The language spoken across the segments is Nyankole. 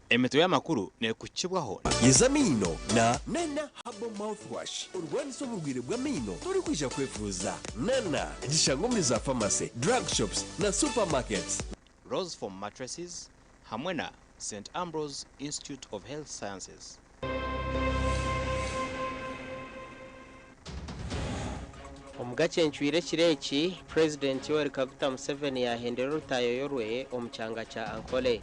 Emitwe y'amakuru neekukibwaho. Yeza amaino na Nana Herbal Mouthwash orwanise oburwaire bw'amaino torikwija kwefuuza. Nana gishangwa omuri za pharmacy, drug shops na supermarkets. Rose Foam Mattresses hamwe na Saint Ambrose Institute of Health Sciences. Omu gakyencwire ekiro eki, Purezidenti Yoweri Kaguta Museveni yahendera orutaayoyo rwe omu kyanga kya Ankole.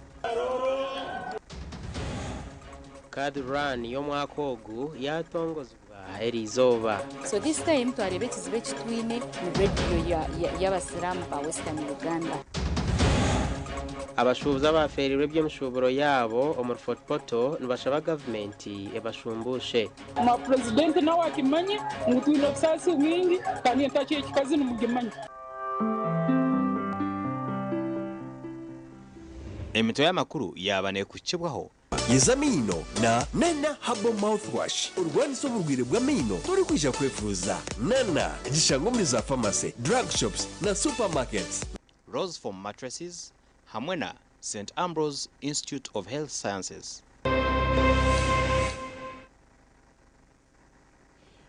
Card Run y'omwaka ogu yaatongozibwa eriizooba. So this time twareeba ekizibu eki twine ni radio y'abasiraamu ba Western Uganda. Abashuubuzi abaafeereirwe eby'emishuuburo yaabo omuri Fort Portal nibashaba gavumenti ebashumbuushe. Na purezidenti nawe akimanye ngu twine obusaasi bwingi kandi entaki y'ekikazi nimugimanya. Emitwe y'amakuru yaaba neekukibwaho. Yeza amaino na Nana Herbal Mouthwash orwanise oburwaire bw'amaino torikwija kwefuuza. Nana gishangwa omuri za pharmacy, drug shops na supermarkets. Rose Foam Mattresses hamwe na Saint Ambrose Institute of Health Sciences.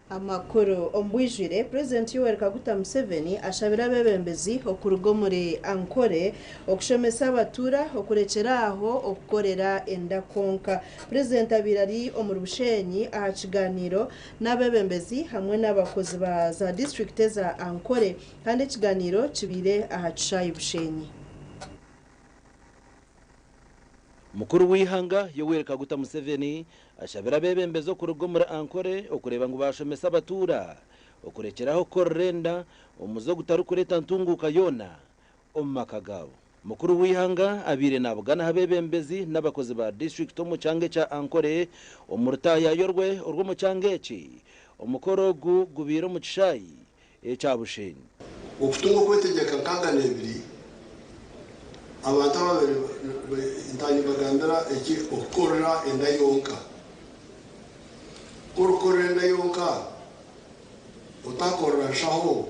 Amakuru omu bwijwire, Purezidenti Yoweri Kaguta Museveni ashabire abeebembezi okuruga omuri Ankole okushomesa abatuura okurekyera aho okukorera enda kwonka. Purezidenti abaire ari omuri Bushenyi aha kiganiiro n'abeebembezi hamwe n'abakozi ba za disiturikiti eza Ankole kandi ekiganiiro kibaire aha kishaayi Bushenyi. Mukuru w'eihanga Yoweri Kaguta Museveni ashabire abeebembezi okuruga omuri Ankole okureeba ngu baashomesa abatuura okurekyeraho kukorera enda omuze ogutarikureeta ntunguuka yoona omu maka gaabo. Mukuru w'eihanga abaire naabuganaho abeebembezi n'abakozi ba disiturikiti omu kyanga ekya Ankole omu rutaayaayo rwe orw'omu kyanga eki. Omukoro ogu gubaire omu kishaayi ekya Bushenyi. Okutunga okwetegyeka 62, abantu ababaire ntaaha nibagambira eki okukorera enda yonka. Ku orikukorera enda yonka otakorera nshaho,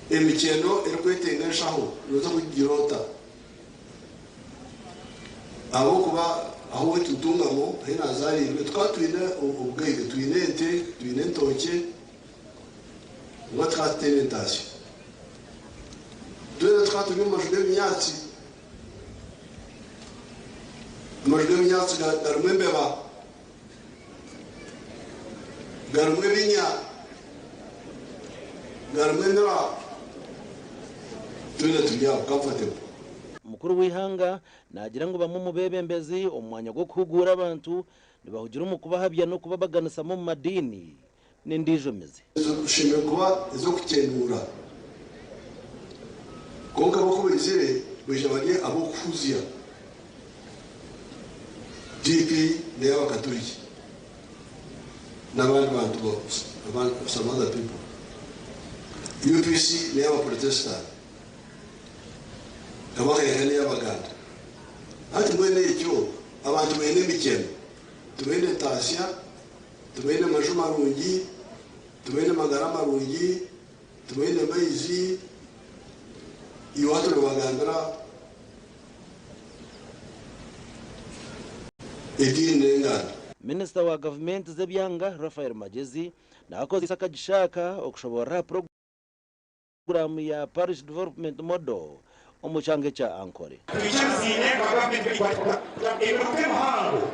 emikyeno erikwetenga enshaho nooza kugigira ota? Ahabw'okuba ahu waitu Ntungamo ahi naazaariirwe tukaba twine obugaiga, twine ente, twine entookye, kwonka tukaba tutaine entaasyo. Twena tukaba turi omu maju g'ebinyaatsi, amaju g'ebinyaatsi garimu embeba, garimu ebinya, garimu emira, twena turi aho comfortable. Mukuru w'eihanga naagira ngu bamwe omu beebembezi omu mwanya gw'okuhuguura abantu nibahugira omu kubahabya n'okubabaganisamu omu madiini n'endiijo mize. Ezo zishemereire kuba ez'okukyenuura, kwonka bo ku baizire baija bari ab'okuhuzya. DP n'ey'Abakaturiki n'abandi bantu some other people. UPC n'ey'Abaporotesitanti. Kabaka n'ey'Abaganda. Hati mbwenu ekyo abantu baine emikyeno, tibaine ntaasya, Tibaine maju marungi, tibaine magara marungi, tibaine maizi, iwe hati nobagambira ediini n'enganda. Minisita wa gavumenti z'ebyanga, Raphael Magyezi naakozesa akagisha aka okushoboorora aha puroguraamu ya Parish Development Model omu kyanga ekya Ankole. Twikiriziine nka gavumenti kugira ngu emiruka emihango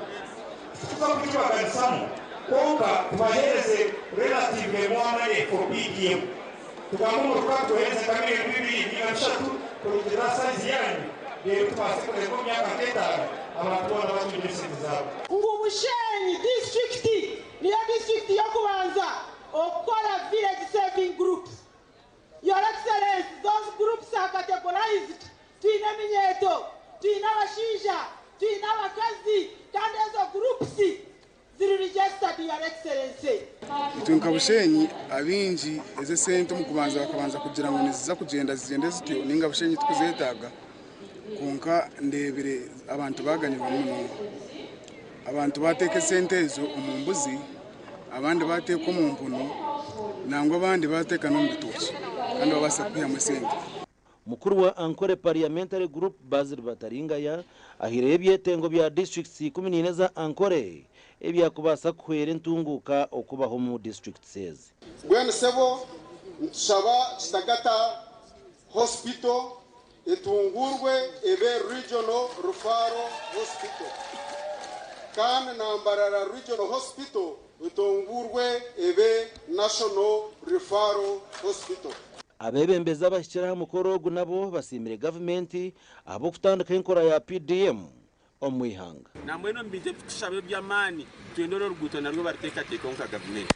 tituza kugibaganisamu kwonka tubaheereze relatively more money for PDM. Tugambe omuruka tuguheereze nka miriyoni bibiri ninga bishatu kurugiirira aha sayizi yaanyu reero tubaase kureeba omu myaka nk'etaano abantu boona batungire esente zaabo. Ngu Bushenyi disiturikiti niyo disiturikiti y'okubanza okukora village saving groups. Your Excellency, those groups are categorized, twine eminyeeto, twine abashaija, twine abakazi kandi ezo groups ziri registered Your Excellency. Itwe nka Bushenyi abaingi ezi esente omu kubanza bakabanza kugira ngu niziza kugyenda zigyende zityo ninga Bushenyi tikuzetaaga kwonka ndeebire abantu baganyirwamu munonga. Abantu baateeka esente ezo omu mbuzi, abandi baateeka omu mpunu, nangwa abandi baateeka n'omu bitookye kandi babaasa kwihamu esente. Mukuru wa Ankole Parliamentary Group Basil Bataringaya ahiireyo ebyetengo bya disiturikiti 14 eza Ankole ebyakubaasa kuhwera entunguuka okubaho omu disiturikiti ezi. Mbwenu sebo nitushaba Kitagata Hospital etunguurwe ebe Regional Referral Hospital kandi na Mbarara Regional Hospital etunguurwe ebe National Referral Hospital. Abeebembezi abahikire aha mukoro ogu nabo basiimire gavumenti ahabw'okutandikaho enkora ya PDM omu ihanga. Nambwenu omu bintu ebi tukushaba eby'amaani, nitwenda oru oruguuto narwo baruteekateekeho nka gavumenti.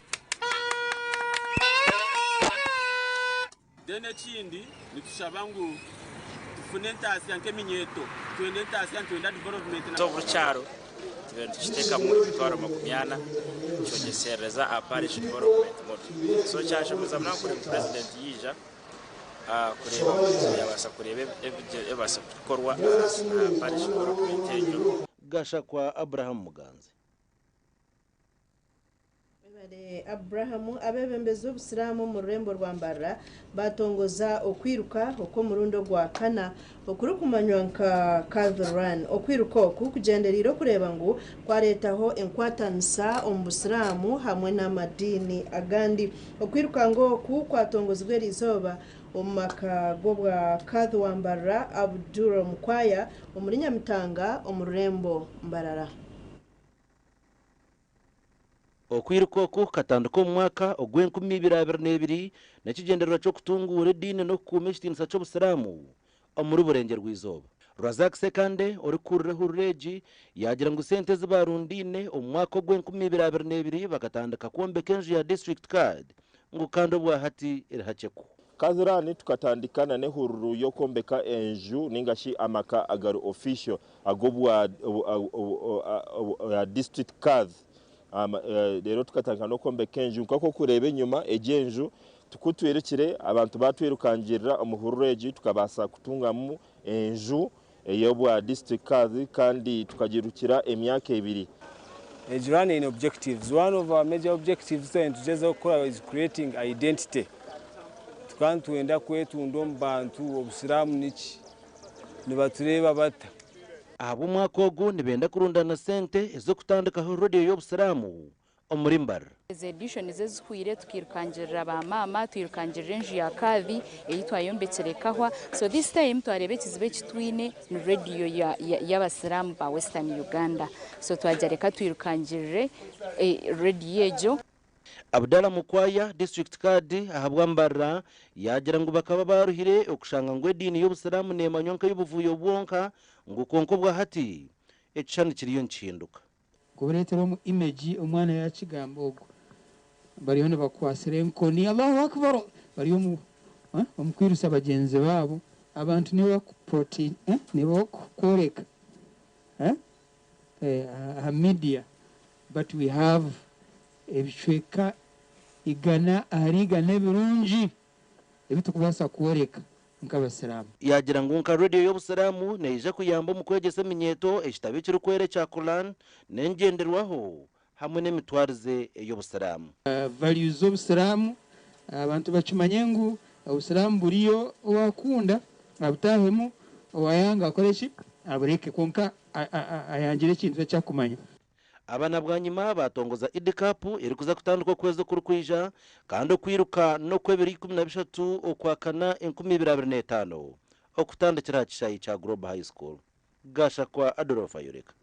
Then ekindi nitushaba ngu tufune entaasya nk'eminyeeto, nitwenda entaasya, nitwenda development. Buri kyaro tubaire nitukiteekamu emitwaro 40 kyongyeserereza aha parish development model. So kyanshemeza munonga kureeba ngu purezidenti yaija kureeba ngu yabaasa kureeba ebibaasa kukorwa aha parish development egyo. Gashakwa Abraham Muganzi. Webare Abraham. Abeebembezi b'obusiraamu omu rurembo rwa Mbarara baatongoza okwiruka okw'omurundi ogwa kana okurikumanywa nka Kadhi Run. Okwiruka oku kugyendereire okureeba ngu kwareetaho enkwatanisa omu busiraamu hamwe n'amadiini agandi. Okwirukanga oku kwatongozibwa eriizooba omu maka g'obwa Kadhi wa Mbarara Abdul Mukwaya omuri Nyamitanga omu rurembo Mbarara. Okwiruka oku kukatandika omu mwaka ogw'enkumi ibiri abiri n'ebiri n'ekigyendererwa ky'okutunguura ediini n'okukuuma ekitiinisa ky'obusiraamu omuri Burengyerwa-izooba. Razak Ssekande orikukurira ehururu egi yaagira ngu sente ezi baarundaine omu mwaka ogw'enkumi ibiri abiri n'ebiri bakatandika kwombeka enju ya District Card ngu kandi obwahati eri hakye kuhwa. Kazirani tukatandika na n'ehururu y'okwombeka enju ninga shi amaka agari official ag'obwa district card reero tukatandika n'okwombeka enju nk'oku orikureeba enyima egi enju ku twirukire abantu batwirukangirira omu hururu egi tukabaasa kutungamu enju ey'obwa district card kandi tukagirukira emyaka ebiri. Egi run eine objectives. One of our major objectives twaba nitugyezaho kukora is creating identity. Tukaba nitwenda kwetunda omu bantu, obusiraamu niki? Nibatureeba bata? Ahabw'omwaka ogu nibenda kurundaana sente ez'okutandikaho rediyo y'obusiraamu omuri Mbarara. Ezi editions ezihweire tukairukangirira ba maama, twirukangirira enju ya Kadhi ei twayombekire ekahwa. So this time twareeba ekizibu eki twine ni radio y'abasiraamu ba Western Uganda. So twagira reka twirukangirire radio egyo. Abdallah Mukwaya, District Khadi ahabwa Mbarara yaagira ngu bakaba baruhire okushanga ngu ediini y'obusiraamu neemanywa nk'ey'obuvuyo bwonka ngu kwonka obwahati ekishushani kiriyo nikihinduka. Kubureetera omu image omwana yakigamba ogwo bariyo nibakwasira enkoni Allahu Akbar bari omu omu kwirusa bagyenzi baabo abantu nibo baku nibo bakukworeka aha media but we have ebicweka igana ahari igana ebirungi ebi turikubaasa kworeka nk'Abasiraamu. Yaagira ngu nka rediyo y'Obusiraamu neija kuyamba omu kwegyesa eminyeeto ekitabo ekirikwera ekya Quran n'engyenderwaho hamwe n'emitwarize ey'Obusiraamu. Values z'Obusiraamu, abantu bakimanye ngu Obusiraamu buriyo owakunda abutaahemu, owayanga akore ki? Abureke kwonka ayangire ekintu eki akumanya. Aba na bwanyima baatongoza Iddi Cup erikuza kutandika okwezi okurikwija kandi okwiruka n'okw'ebiro 13 Okwakana 2025 okutandikira aha kishaayi kya Global High School. Gashakwa Adolf ayoreka.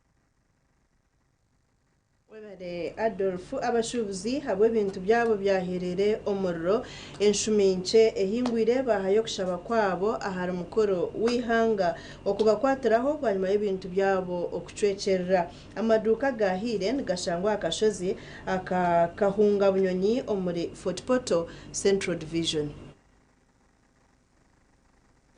Webare Adolf. Abashuubuzi abu ebintu byabo byahereire omuriro enshumi nkye ehingwire baahayo okushaba kwabo ahari mukuru w'eihanga okubakwatiraho bwanyima y'ebintu byabo okucwekyerera. Amaduuka agaahiire nigashangwa aha kashozi aka Kahunga Bunyonyi omuri Fort Portal Central Division.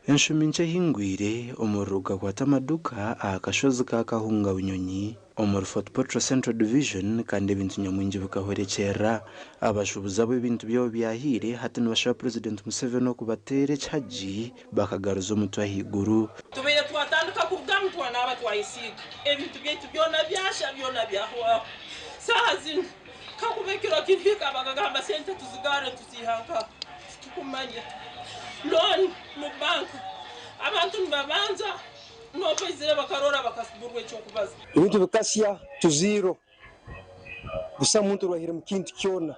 Enshumi nkye ehingwire, omuriro gukakwata amaduuka aha kashozi ka Kahunga Bunyonyi omuri Fort Portal Central Division kandi ebintu nyamwingi bikahwerekyerera. Abashuubuzi abu ebintu byabo byahiire hati nibashaba Purezidenti Museveni okubateera ekihagi bakagaruza omutwe ahaiguru. Tubaire twatandika kurugamu twanaaba twayesiiga ebintu byaitu byona byasha byona byahwaho. Saaha zinu kakuba ekiro kirihika bakagamba sente tuzigarre tuziiha nkaha? Titukumanya. Loan mu bank Abantu nibabanza n'obaizire bakarora bakaburwa ekyokubaza. Ebintu bikasya to zero, busa muntu orwahire mu kintu kyona.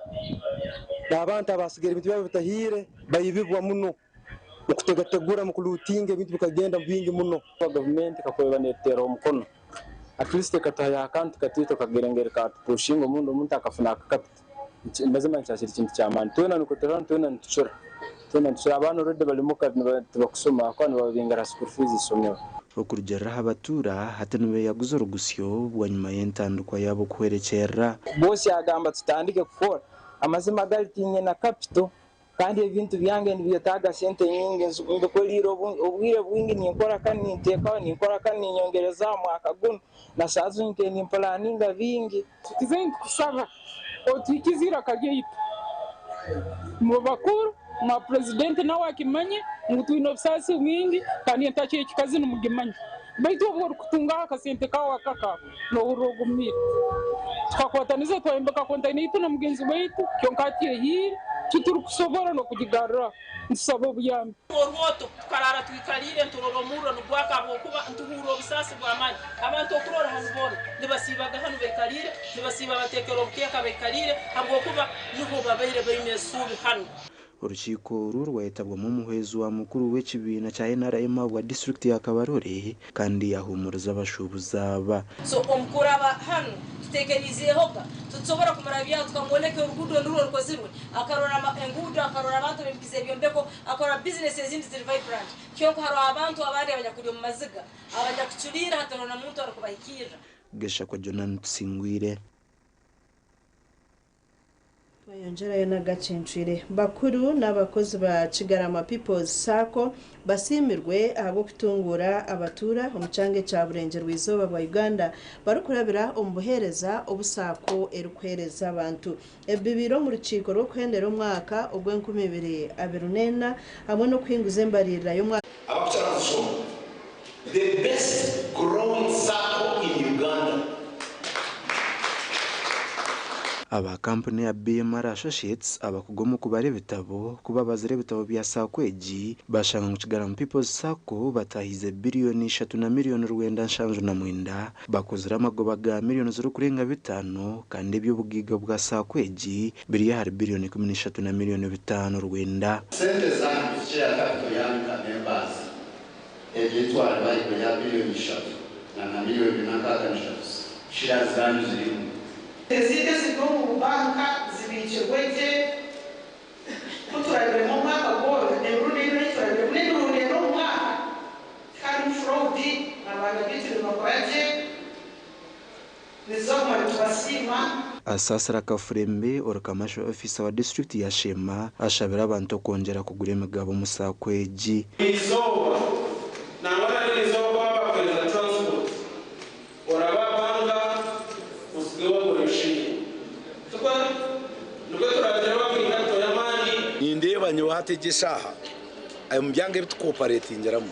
N'abantu abasigaire ebintu byabo bitahiire bayibibwa muno mukutegategura, mukulootinga, ebintu bikagenda bingi muno. Gavumenti ekakweba netuteeraho omukono, at least ekatuhayo akantu katiito kagira ngu katupushinga omundi omuntu akafuna akakapito. Mazima nikyakiri kintu kyamaani. Twena nikwo turi hanu, twena nitucura, twena nitucura. Abaana already bari muka tibakusoma ahakuba nibababingira school fees ishomero. Okurugiirira aha batuura, hati nibeeyaguza orugusyo bwanyima y'entandikwa yaabo kuhwerekyerera. Boss agamba tutandike kukora. Amazima gari tinyine na capital kandi ebintu byange nibyetaaga sente nyingi. Mbikoriire obwire bwingi ninkora kandi ninteekaho, ninkora kandi ninyongereza aha mwaka gunu na shaaha zinu nkaire nimpulaninga bingi. Tukize nitukusaba otuhikize eiraka ryaitu. Mwe bakuru mwa purezidenti nawe akimanye ngu twine obusaasi bwingi kandi entaka y'ekikazi nimugimanya. Baitu obu orikutungaho akasente kaawe akaka noohurira ogumiire. Tukakwataniza twayombeka konteyina yaitu na mugyenzi waitu kyonka hati ehiire, titurikusobora n'okugigaruraho. Nitusaba obuyambi. Orwoto tukarara twikaliire nturora omurro nigwaka habwokuba ntuhurra obusaasi bw'amaani. Abantu okurora hanu boona nibasiibaga hanu baikaliire, nibasiiba bateekere obukeeka baikaliire habwokuba nuho babaire baine esuubi hanu. Orukiiko oru rwayetabwamu omuhwezi wa mukuru w'ekibiina kya NRM ahabwa disiturikiti ya Kabarole kandi yahuumuriza abashuubuzi aba. So omu kuraba hanu tutekeriizeehoga, titusobora kumurabyaho tukamwoleka oruguudo nurwo rukozirwe, akarora enguudo, akarora abantu abaimikize ebyombeko, akarora bizinesi ezindi ziri vibrant. Kyonka haroho abantu abandi abanyakuli omu maziga, abanyakuculiire hataroho na muntu arukubahikirra. Gashakwa Jonan Tusingwire. Twayongyerayo n'agacencwire. Bakuru n'abakozi ba Kigarama People's Sacco basiimirwe ahabw'okutunguura abatuura omu kyanga ekya Burengyerwa-izooba bwa Uganda barikurabira omu buheereza obu Sacco erikuheereza abantu. Ebi bibaire omu rukiiko rw'okuhendera omwaka ogw'enkumibiri abiri n'ena hamwe n'okuhinguza embariirira y'omwaka. Abakukyara kuzishoma, the best growing Sacco in Uganda. Aba kampuni ya BMR Associates abakugu omu kubara ebitabo ku babazire ebitabo bya SACCO egi bashanga ngu Kigarama People's Sacco batahize 3,979 billioni bakozire amagoba ga miliyoni zirikurenga 5 kandi eby'obugaiga bwa SACCO egi biri ahari 13,5 billioni. Sente zanyu share capital yanyu ka members ebyetwara bariko ya 3,046 miliyoni share zanyu zirimu. Ezindi ziri omu banka zibikirwe gye, kuturabiremu omwaka gwona, emirundi ena eiturabiremu n'emirundi ena omu mwaka, tiharimu fraud. Abaana baitu nibakora gye, nizo kumara tubasiima. Asasira Kafurembe, ori commercial officer wa disiturikiti ya Sheema, ashabire abantu okwongyera kugura emigabo omu SACCO egi. Izooba nangwa n'erizooba babakuhereza transport, orababanga osige wagura ebishinge tukwa nibwo turagira bakwinga y'amaani. Nindeeba nyowe hati egi eshaaha omu byanga ebi tukooperatingiramu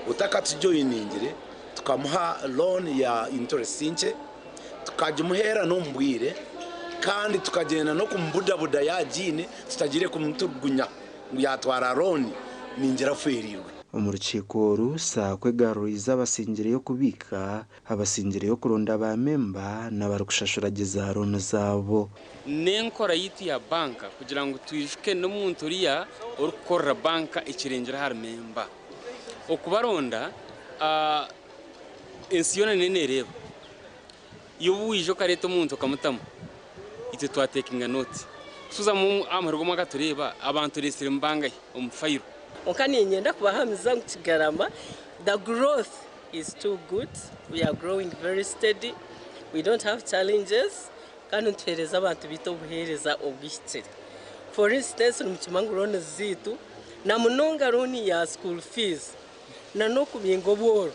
utakatujoyiningire tukamuha loan ya interest nkye, tukagimuheera n'omu bwire kandi tukagyenda n'okumubudabuda yagiine, tutagire kumuturugunya ngu yatwara loan ningira aferirwe. Omu rukiiko oru, SACCO egaruriize abasingireyo kubiika, abasingireyo kuronda bamemba n'abarikushashura gye za looni zaabo. N'enkora yitu ya banka kugira ngu twijuke n'omuntu oriya orikukorera banka ekirengire ahari memba okubaronda. Ensi yoona nenereeba iyo wija okareta omuntu okamutamu, itwe twatekinga note kusuzamu aha muheru gw'omwaka tureeba abantu resire mubangahi omu fayiro. Konka ninyenda kubahamiza ngu Kigarama, the growth is too good. We are growing very steady, we don't have challenges, kandi nituheereza abantu bitu obuheereza obwihikire. For instance, nimukima ngu looni ziitu, na munonga looni ya school fees na n'okubinga obworo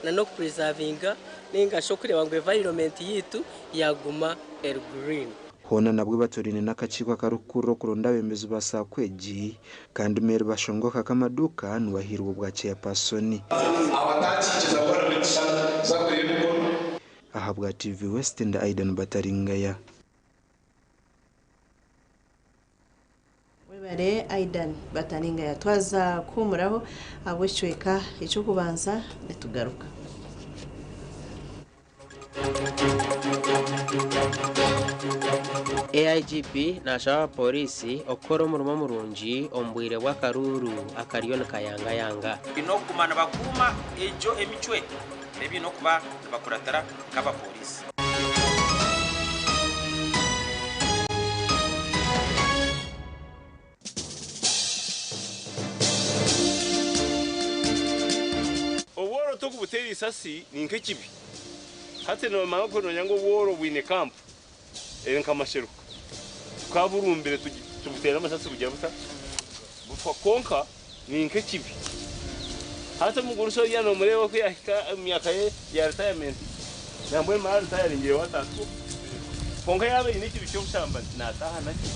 na n'okupreservinga ninga shi okureba ngu environment yitu yaguma eri green. Hoona nabwo batorine n'akakiiko akarikukurira okuronda abebembezi ba SACCO egi, kandi Mary Bashongoka Kamaduka niwe ahiirwe obwa chairperson. Abatakikiza gukora zakuriye emikono. Ahabwa TV West, ndi Aidan Bataringaya. Bare Aidan Bataninga yatwaza kuhumuraho ahabw'ekicweka eky'okubanza nitugaruka. AIGP nashaba abapoliisi okukora omurimo murungi omu bwire bw'akaruuru akariyo nikayangayanga. Baine okuguma nibakuuma egyo emicwe ei baine okuba nibakuratira nk'abapooriisi. Obworo tokubuteera isasi ni nk'ekibi. Hati noomanya oku nonya ngu obworo bwine kampu eri nka masheruka. Tukaburumbire tubuteera amasasi bugira buta? Bufa kwonka ni nk'ekibi. Hati omugurusi oriya noomureeba oku yaahika omu myaka ye ya ritayamenti, nambwenu mara ritayaringireho atatu. Kwonka yaaba aine ekibi ky'obushambani naataaha nakyo.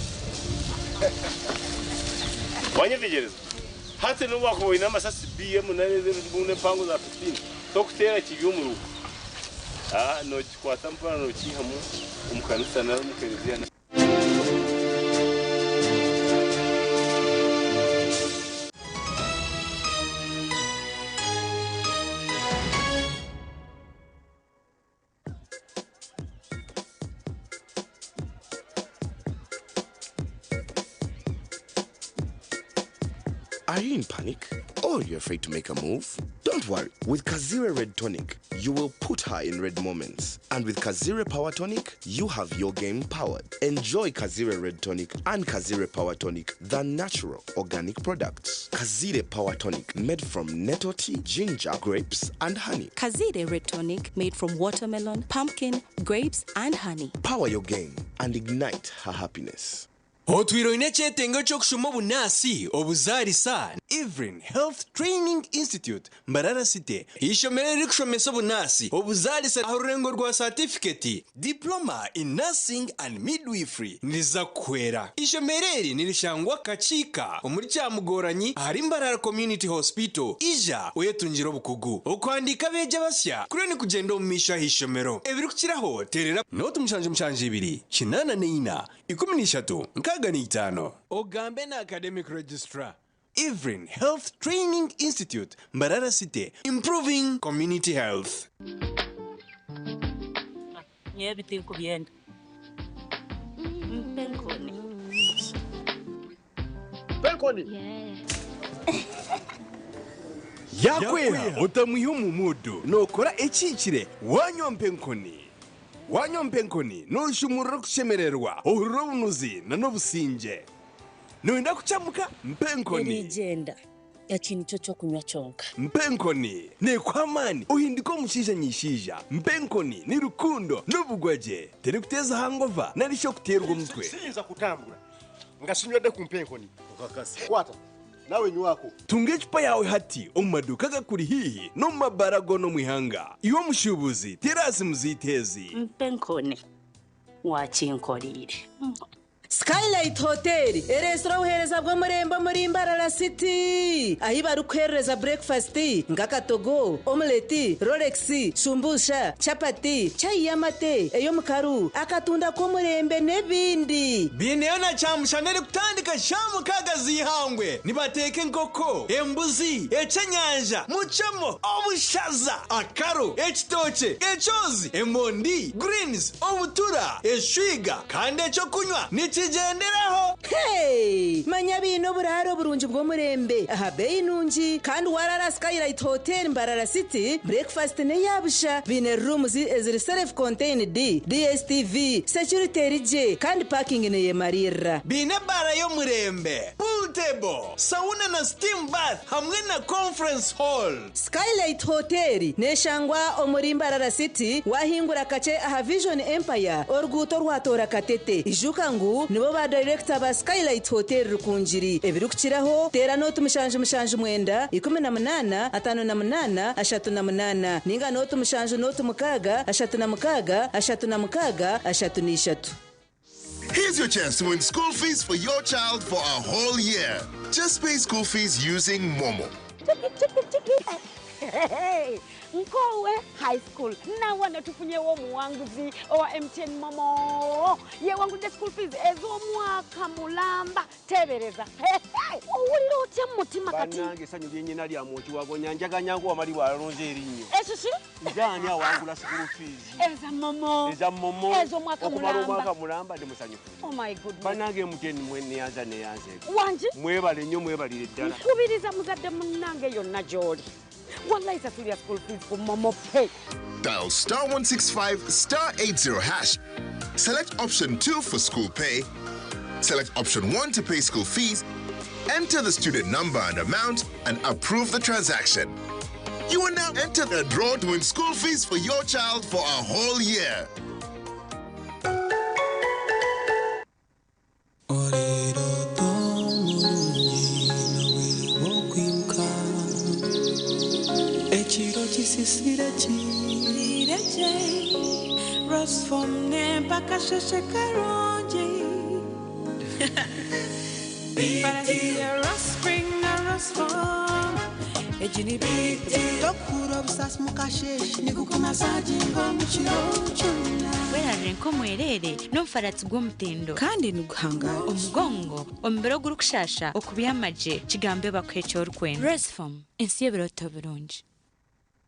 Wanyetegyereza? Hati n'obu waakuba oine amasasi BM nari embundu empango za 15, tokuteera kibi omuruho. Nookikwata mpora nookiihamu omu kanisa nari omu kereziya. Are you in panic or you're afraid to make a move? Don't worry. With Kazire Red Tonic, you will put her in red moments. And with Kazire Power Tonic, you have your game powered. Enjoy Kazire Red Tonic and Kazire Power Tonic, the natural organic products. Kazire Power Tonic, made from nettle tea, ginger, grapes, and honey. Kazire Red Tonic made from watermelon, pumpkin, grapes, and honey. Power your game and ignite her happiness. Otwire oine ekyetengo ky'okushoma obunaasi, obuzaarisa, Evelyn Health Training Institute, Mbarara City, eishomero eririkushomesa obunaasi, obuzaarisa aha rurengo rwa saatifiketi, Diploma in Nursing and Midwifery, niriza kukuhwera. Eishomero eri nirishangwa Kakiika omuri Kyamugoranyi ahari Mbarara Community Hospital. Ija oyetungire obukugu. Okuhandiika abeegi abasya kuriyo nikugyenda omu maisho aha ishomero. Ebirikukiraho teerera nooti mushanju mushanju ibiri, kinaana na ina, 13, 65. Ogambe na Academic Registrar. Evelyn Health Training Institute, Mbarara City, improving community health. Nyowe ebi tinkubyenda. Mpa enkoni. Mpa enkoni. Yakweha otamwiha omu muudu nookora ekihikire wanywa mpa enkoni. Wanywa mpa enkoni nooshumurura okushemererwa, ohurira obunuzi n'obusingye. Nooyenda kukyamuka? Mpa enkoni. Erigyenda. Eki nikyo ky'okunywa kyonka. Mpa enkoni neekuha amaani ohindike omushaija nyishaija. Mpa enkoni ni rukundo n'obugwagye. Terikuteeza hangova nari shi okuteerwa omutwe. Siyinza kutambura nga sinywedde ku mpa enkoni. Kwata nawe nywako. Tunga ecupa yaawe hati omu maduuka agakuri haihi n'omu mabaara goona omu ihanga. Iwe omushuubuzi, teera aha simu zaitu ezi. Mpa enkoni. Wakinkoreire. Skylight Hotel ereetsire obuheereza bw'omurembe omuri Mbarara City ahu barikuheereza breakfast nk'akatogo, omelette, rolex, shumbusha, chapati, chai y'amate, ey'omukaru, akatunda k'omurembe n'ebindi. Baineyo na kyamushana erikutandika shaaha mukaaga z'eihangwe. Nibateeka enkoko, embuzi, ekyenyanja, mucemo, obushaza, akaro, ekitookye, ekyozi, emondi, greens, obutura, eshwiga kandi ekyokunywa nikigyenderaho. Hey! Manya baine oburaaro burungi bw'omurembe aha beeyi nungi kandi warara Skylight Hotel Mbarara City, breakfast n'eyabusha. Baine rooms eziri self contained, DSTV, security eri gye kandi parking neyemariirira. Baine ebaara y'omurembe, pool table, sauna na steam bath hamwe na conference hall. Skylight Hotel neshangwa omuri Mbarara City wahingura kakye aha Vision Empire oruguuto rwatoora Katete. Ijuka ngu nibo ba director ba Skylight Hotel Rukungiri. Ebirikukiraho teera nooti 779 18 58 38 ninga nooti 7 nooti 6 36 36 33. Here's your chance to win school fees for your child for a whole year. Just pay school fees using Momo. Nkowe High School. Nawana tufunyewo omuwanguzi owa MTN Momo. Yewangudde school fees ez'omwaka mulamba. Teebereza. Owulira otya mu mutima kati? Bannange essanyu lyenyina lya mwoki wagonya njaganya ngu wamali bw'alonze erinnyo. Ekiki? Nze ani awangula school fees? Eza Momo. Eza Momo. Ez'omwaka Okumala mulamba. omwaka mulamba ndi musanyufu. Oh my goodness. Bannange MTN mwe neyanza neyanza. Wangi? Mwebale nnyo mwebalire ddala. Nkubiriza muzadde munnange yonna gy'oli. Wallahi sasulira school fees ku Momo Pay. Dial star 165 star 80 hash. Select option 2 for school pay. Select option 1 to pay school fees. Enter the student number and amount and approve the transaction. You will now enter the draw to win school fees for your child for a whole year. Ekiro kisisire kireje Rosfom nempaka sheshe karungi Egi biti tokura obusasi mukasheshe nigukumasaginga omu kiro kyona. Werarire nk'omwereere n'omufaratsi gw'omutindo kandi niguhangara omugongo omubiri ogurikushasha okubyamagye kigambe bakuha eki orikwenda. Resform ensi y'ebirooto birungi.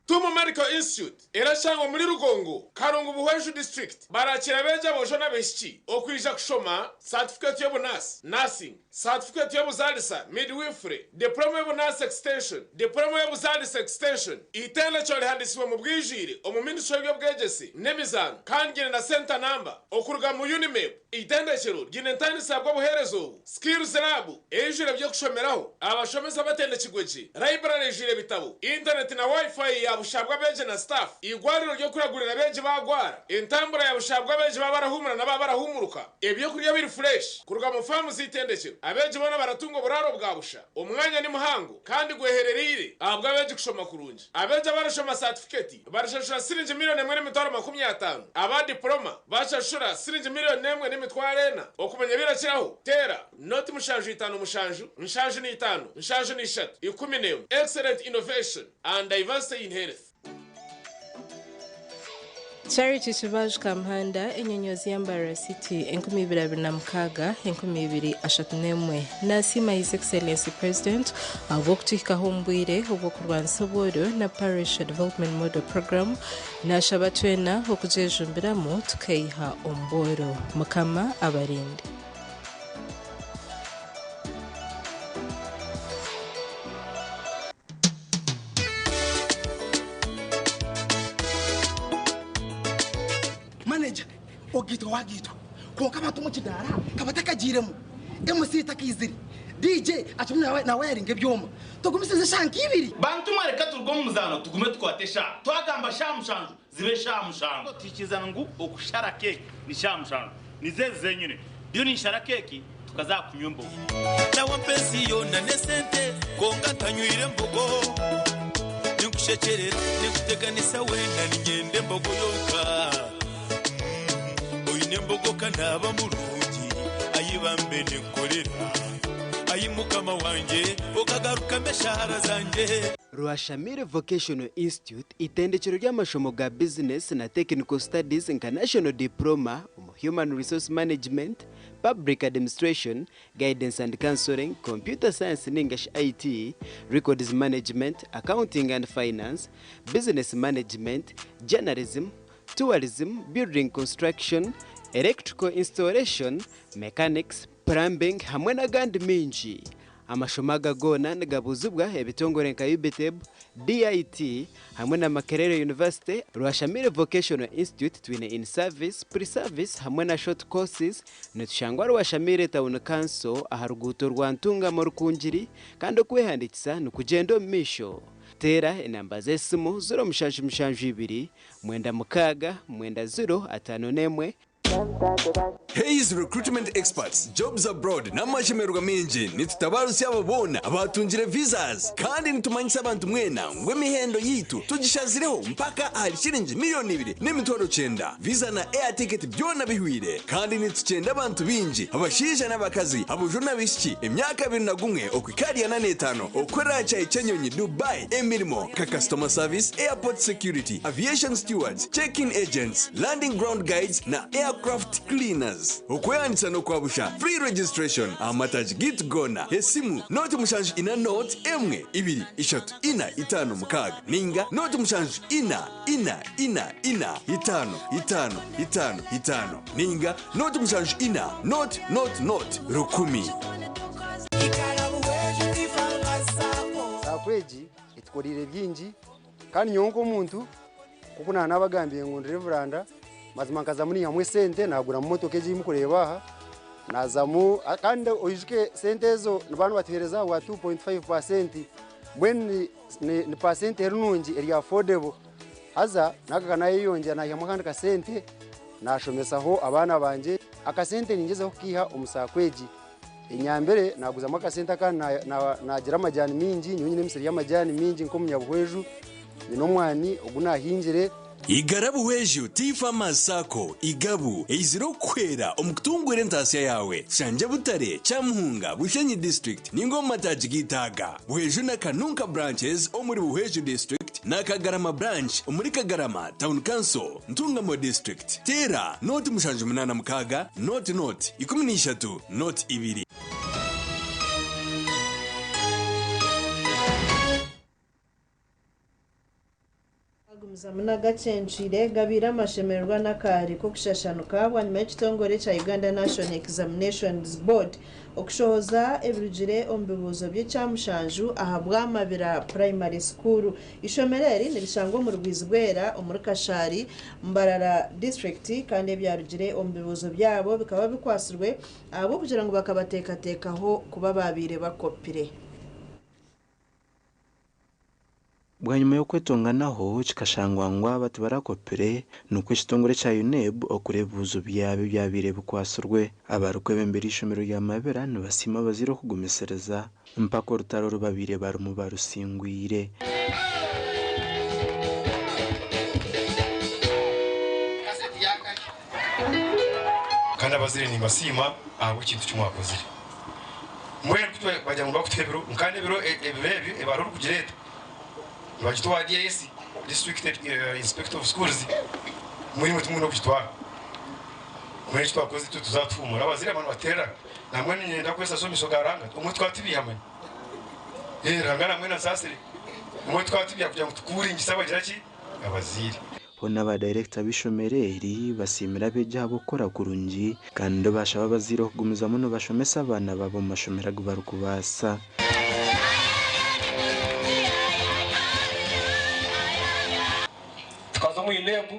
Tumu Medical Institute erashangwa muri Rugongo, Karungu Buhweju District. Barakira abeegi aboojo n'abaishiki okwija kushoma certificate y'obunasi, nursing, certificate y'obuzaalisa, midwifery, diploma y'obunasi extension, diploma y'obuzaalisa extension. Itendekero rihandisibwe mu bwijwire omu ministry y'ebyobwegyese n'emizaano kandi ryine na center number okuruga mu UNIMEP. Itendekero ryine entandisa bw'obuheereza obu, skills lab eijwire eby'okushomeraho, abashomesa batendekirwe gye, library eijwire ebitabo, internet na wifi ya bushabwa abeegi na staff, igwariro ry'okuragurira abeegi bagwara, entambura ya bushabwa abeegi baba barahumura na baba barahumuruka, ebyokurya biri fresh kuruga mu famu z'itendekero. Abeegi boona baratunga oburaaro bwa busha, omwanya ni muhango kandi gweherereire ahabwa abeegi kushoma kurungi. Abeegi abarashoma certificate barashashura siringi 1,050,000, aba diploma bashashura siringi 1,400,000. Okumanya birakiraho tera noti 757 75 73 11. Excellent innovation and diversity in health. Charity Kibaju Kamuhanda enyonyozi ya Mbarara City 2026 2031 nasiima His Excellency President ahabw'okutuhikaho omu bwire obw'okurwanisa obworo na Parish Development Model Program nashaba twena okugyejumbiramu tukaiha omu bworo. Mukama abarinde. Manager ogitwa wagitwa konka abantu omu kidaara kabatakagiiremu MC takaizire DJ akirimu nawayaringa ebyoma tugumisize eshaaha nk'ibiri. Bantu mwe reka turuge omu muzaano tugume tukwate eshaaha. Twagamba shaaha 7 zibe shaaha 7. Twikiriza ngu okushara keeki ni shaaha 7 nizo ezi zenyine. Ndiyo ninshara keeki tukaza kunywa embogo. Nawe mpensi yoona n'esente kwonka ntanywire mbogo. Ninkushekyerera ninkuteganisa weena niinyenda embogo yonka. Oine embogo ka naaba murungi ayi bambe ninkukorera. Ayi mukama wangye okagarukamu eshaara zangye. Rwashamire Vocational Institute itendekero ry'amashomo ga business na technical studies nka National Diploma omu Human Resource Management, Public Administration, Guidance and Counseling, Computer Science ningashi IT, Records Management, Accounting and Finance, Business Management, Journalism, Tourism, Building Construction, Electrical Installation, Mechanics, Plumbing hamwe n'agandi mingi. Amashomo aga goona nigabuuzibwa ebitongore nka UBTEB, DIT hamwe na Makerere University. Rwashamire Vocational Institute twine in service, pre-service hamwe na short courses. Nitushangwa Rwashamire Town Council aha ruguuto rwa Ntungamo Rukungiri kandi okwehandiikisa nikugyenda omu maisho. Teera enamba z'esimu 0772 96 90 51. Hayes Recruitment Experts, Jobs Abroad n'amashemererwa mingi nitutabarutsya abo boona abatungire visas kandi nitumanyisa abantu mwena ngu emihendo yitu tugishazireho mpaka ahari shiringi 2,900,000. Visa na air ticket byona bihwire kandi nitukyenda abantu bingi abashaija n'abakazi, abojo n'abaishiki emyaka 21 okuhika ahari 45 okukorera aha kyayi ky'enyonyi Dubai emirimo nka customer service, airport security, aviation stewards, check-in agents, landing ground guides na aircraft cleaners. Okwehandiikisa n'okwa busha, free registration, aha mataagi gaitu goona. Esimu, 074 0 1 2 3 4 5 6 ninga 074 4 4 4 5 5 5 5 ninga 074 0 0 0 1000. SACCO egi etukoriire bingi kandi nyowe nk'omuntu kuku nanabagambiire ngu ndi reveranda mazima nkazamu niihamu esente naguramu motoka egi ei mukureeba aha nazamu kandi oijuke sente ezo nibaba nibatuheereza ahabwa 2.5% mbwenu ni, ni pasenti eri nungi eri affordable haza naka nayeyongyera naihamu akandi kasente nashomesaho abaana bangye. Akasente ningyezaho kukiiha omu SACCO egi enyambire naguzamu akasente akandi nagira amajani mingi nyowe nyine emisiri y'amajani mingi nk'omunyabuhweju nyine omwani ogu nahingire. Igara Buhweju Tea Farmers Sacco, Igabu, eizire okukuhwera omu kutunguura entaasya yaawe. Shangye Butare, Kyamuhunga, Bushenyi District ninga omu mataagi gaitu aga, Buhweju na Kanunka Branches omuri Buhweju District na Kagarama Branch omuri Kagarama Town Council, Ntungamo District. Teera 0 786 0 0 13 02. Agumizamu n'agacencwire gabaire amashemererwa n'akaari k'okushashanuka bwanyima y'ekitongore ekya Uganda National Examinations Board okushohoza ebirugire omu bibuuzo by'ekyamushanju aha Bwamabira Primary School. Ishomero eri nirishangwa omuri Bwizibwera omuri Kashari, Mbarara District kandi ebyarugire omu bibuuzo byabo bikaba bikwatsirwe ahabw'okugira ngu bakabateekateekaho kuba babaire bakopire. Bwanyima y'okwetonganaho kikashangwa ngu aba tibarakopire nikwo ekitongore kya UNEB okureeba ebibuuzo byabo ebyabaire bikwatsirwe. Abarikwebembera eishomero rya Mabira nibasiima abazaire okugumisiriza mpaka orutaro oru babaire barimu barusingwire. Kandi abazaire nimbasiima ahabw'ekintu ki mwakozire. Mbwenu ku bagira ngu nibakutuha ebiro, nka n'ebiro ebiro ebi ebaruha orikugireeta, nibagitwara DIS, District Inspector of Schools, mbwenu imwe timwine okugitwara. Mbwenu eki twakozire itwe tuza tuhuumura. Abazaire abamwe nibateerera, nambwenu niinyenda kwesasa omu maisho ga Ruhanga, obumwe tukaba tubiiha manya. Ruhanga nambwenu ansaasire, obumwe tukaba tubiiha kugira ngu tukuuringise abagira ki? Abazaire. Hoona ba dayirekita b'eishomero eri basiimire abeegi ahabw'okukora kurungi kandi bashaba abazaire okugumizamu nibashomesa abaana baabo omu mashomero agu barikubaasa. Tukaza omu UNEB,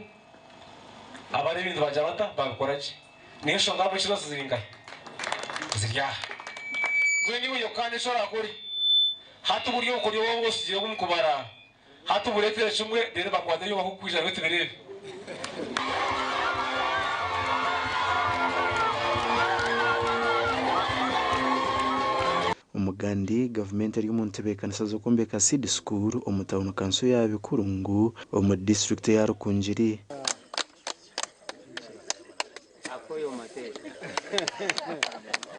abari ebintu bagira bata? Babikora gye. Niyo nshonga ahabw'enki zose ziri nkahi? Ziri aha. Mbwenu iwe yokaana eki orakore. Hati buri obukoryo bwabo bw'osigire omu kubara, hati bureetere kimwe reero bakwate ebi bakukwija nabyo tubireebe. Omugandi, gavumenti eri omu ntebeekanisa z'okwombeka Seed School omu tauni kanso ya Bikurungu omu disiturikiti eya Rukungiri.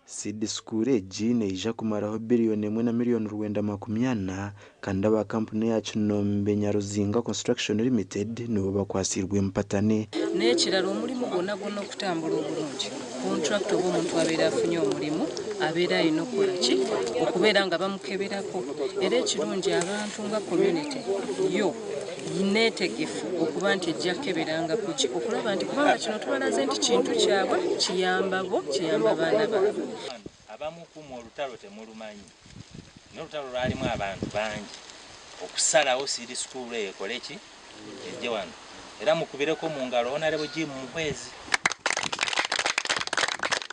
Seed School egi neija kumaraho biriyoni emwe na miriyoni 940 kandi aba kampuni eya Kinombe Nyaruzinga Construction Limited nibo bakwatsiirwe empatane. N'ekirala omulimu gwonna gwonna okutambula obulungi, kontulakita oba omuntu abeera afunye omulimu abeera alina okukola ki? Okubeera nga bamukeberako era ekirungi abantu nga community yo neetegefu okuba nti ejja kukeberanga ku ki? Okulaba nti kubanga kino tubalaze nti kintu kyabwe kiyamba bo, kiyamba baana baabwe. Abamu ku mmwe olutalo temulumanyi, naye olutalo lwalimu abantu bangi okusalawo seed school eyo ekole ki? Ejje wano. Era mukubireko mu ngalo Honourable Jim Muhwezi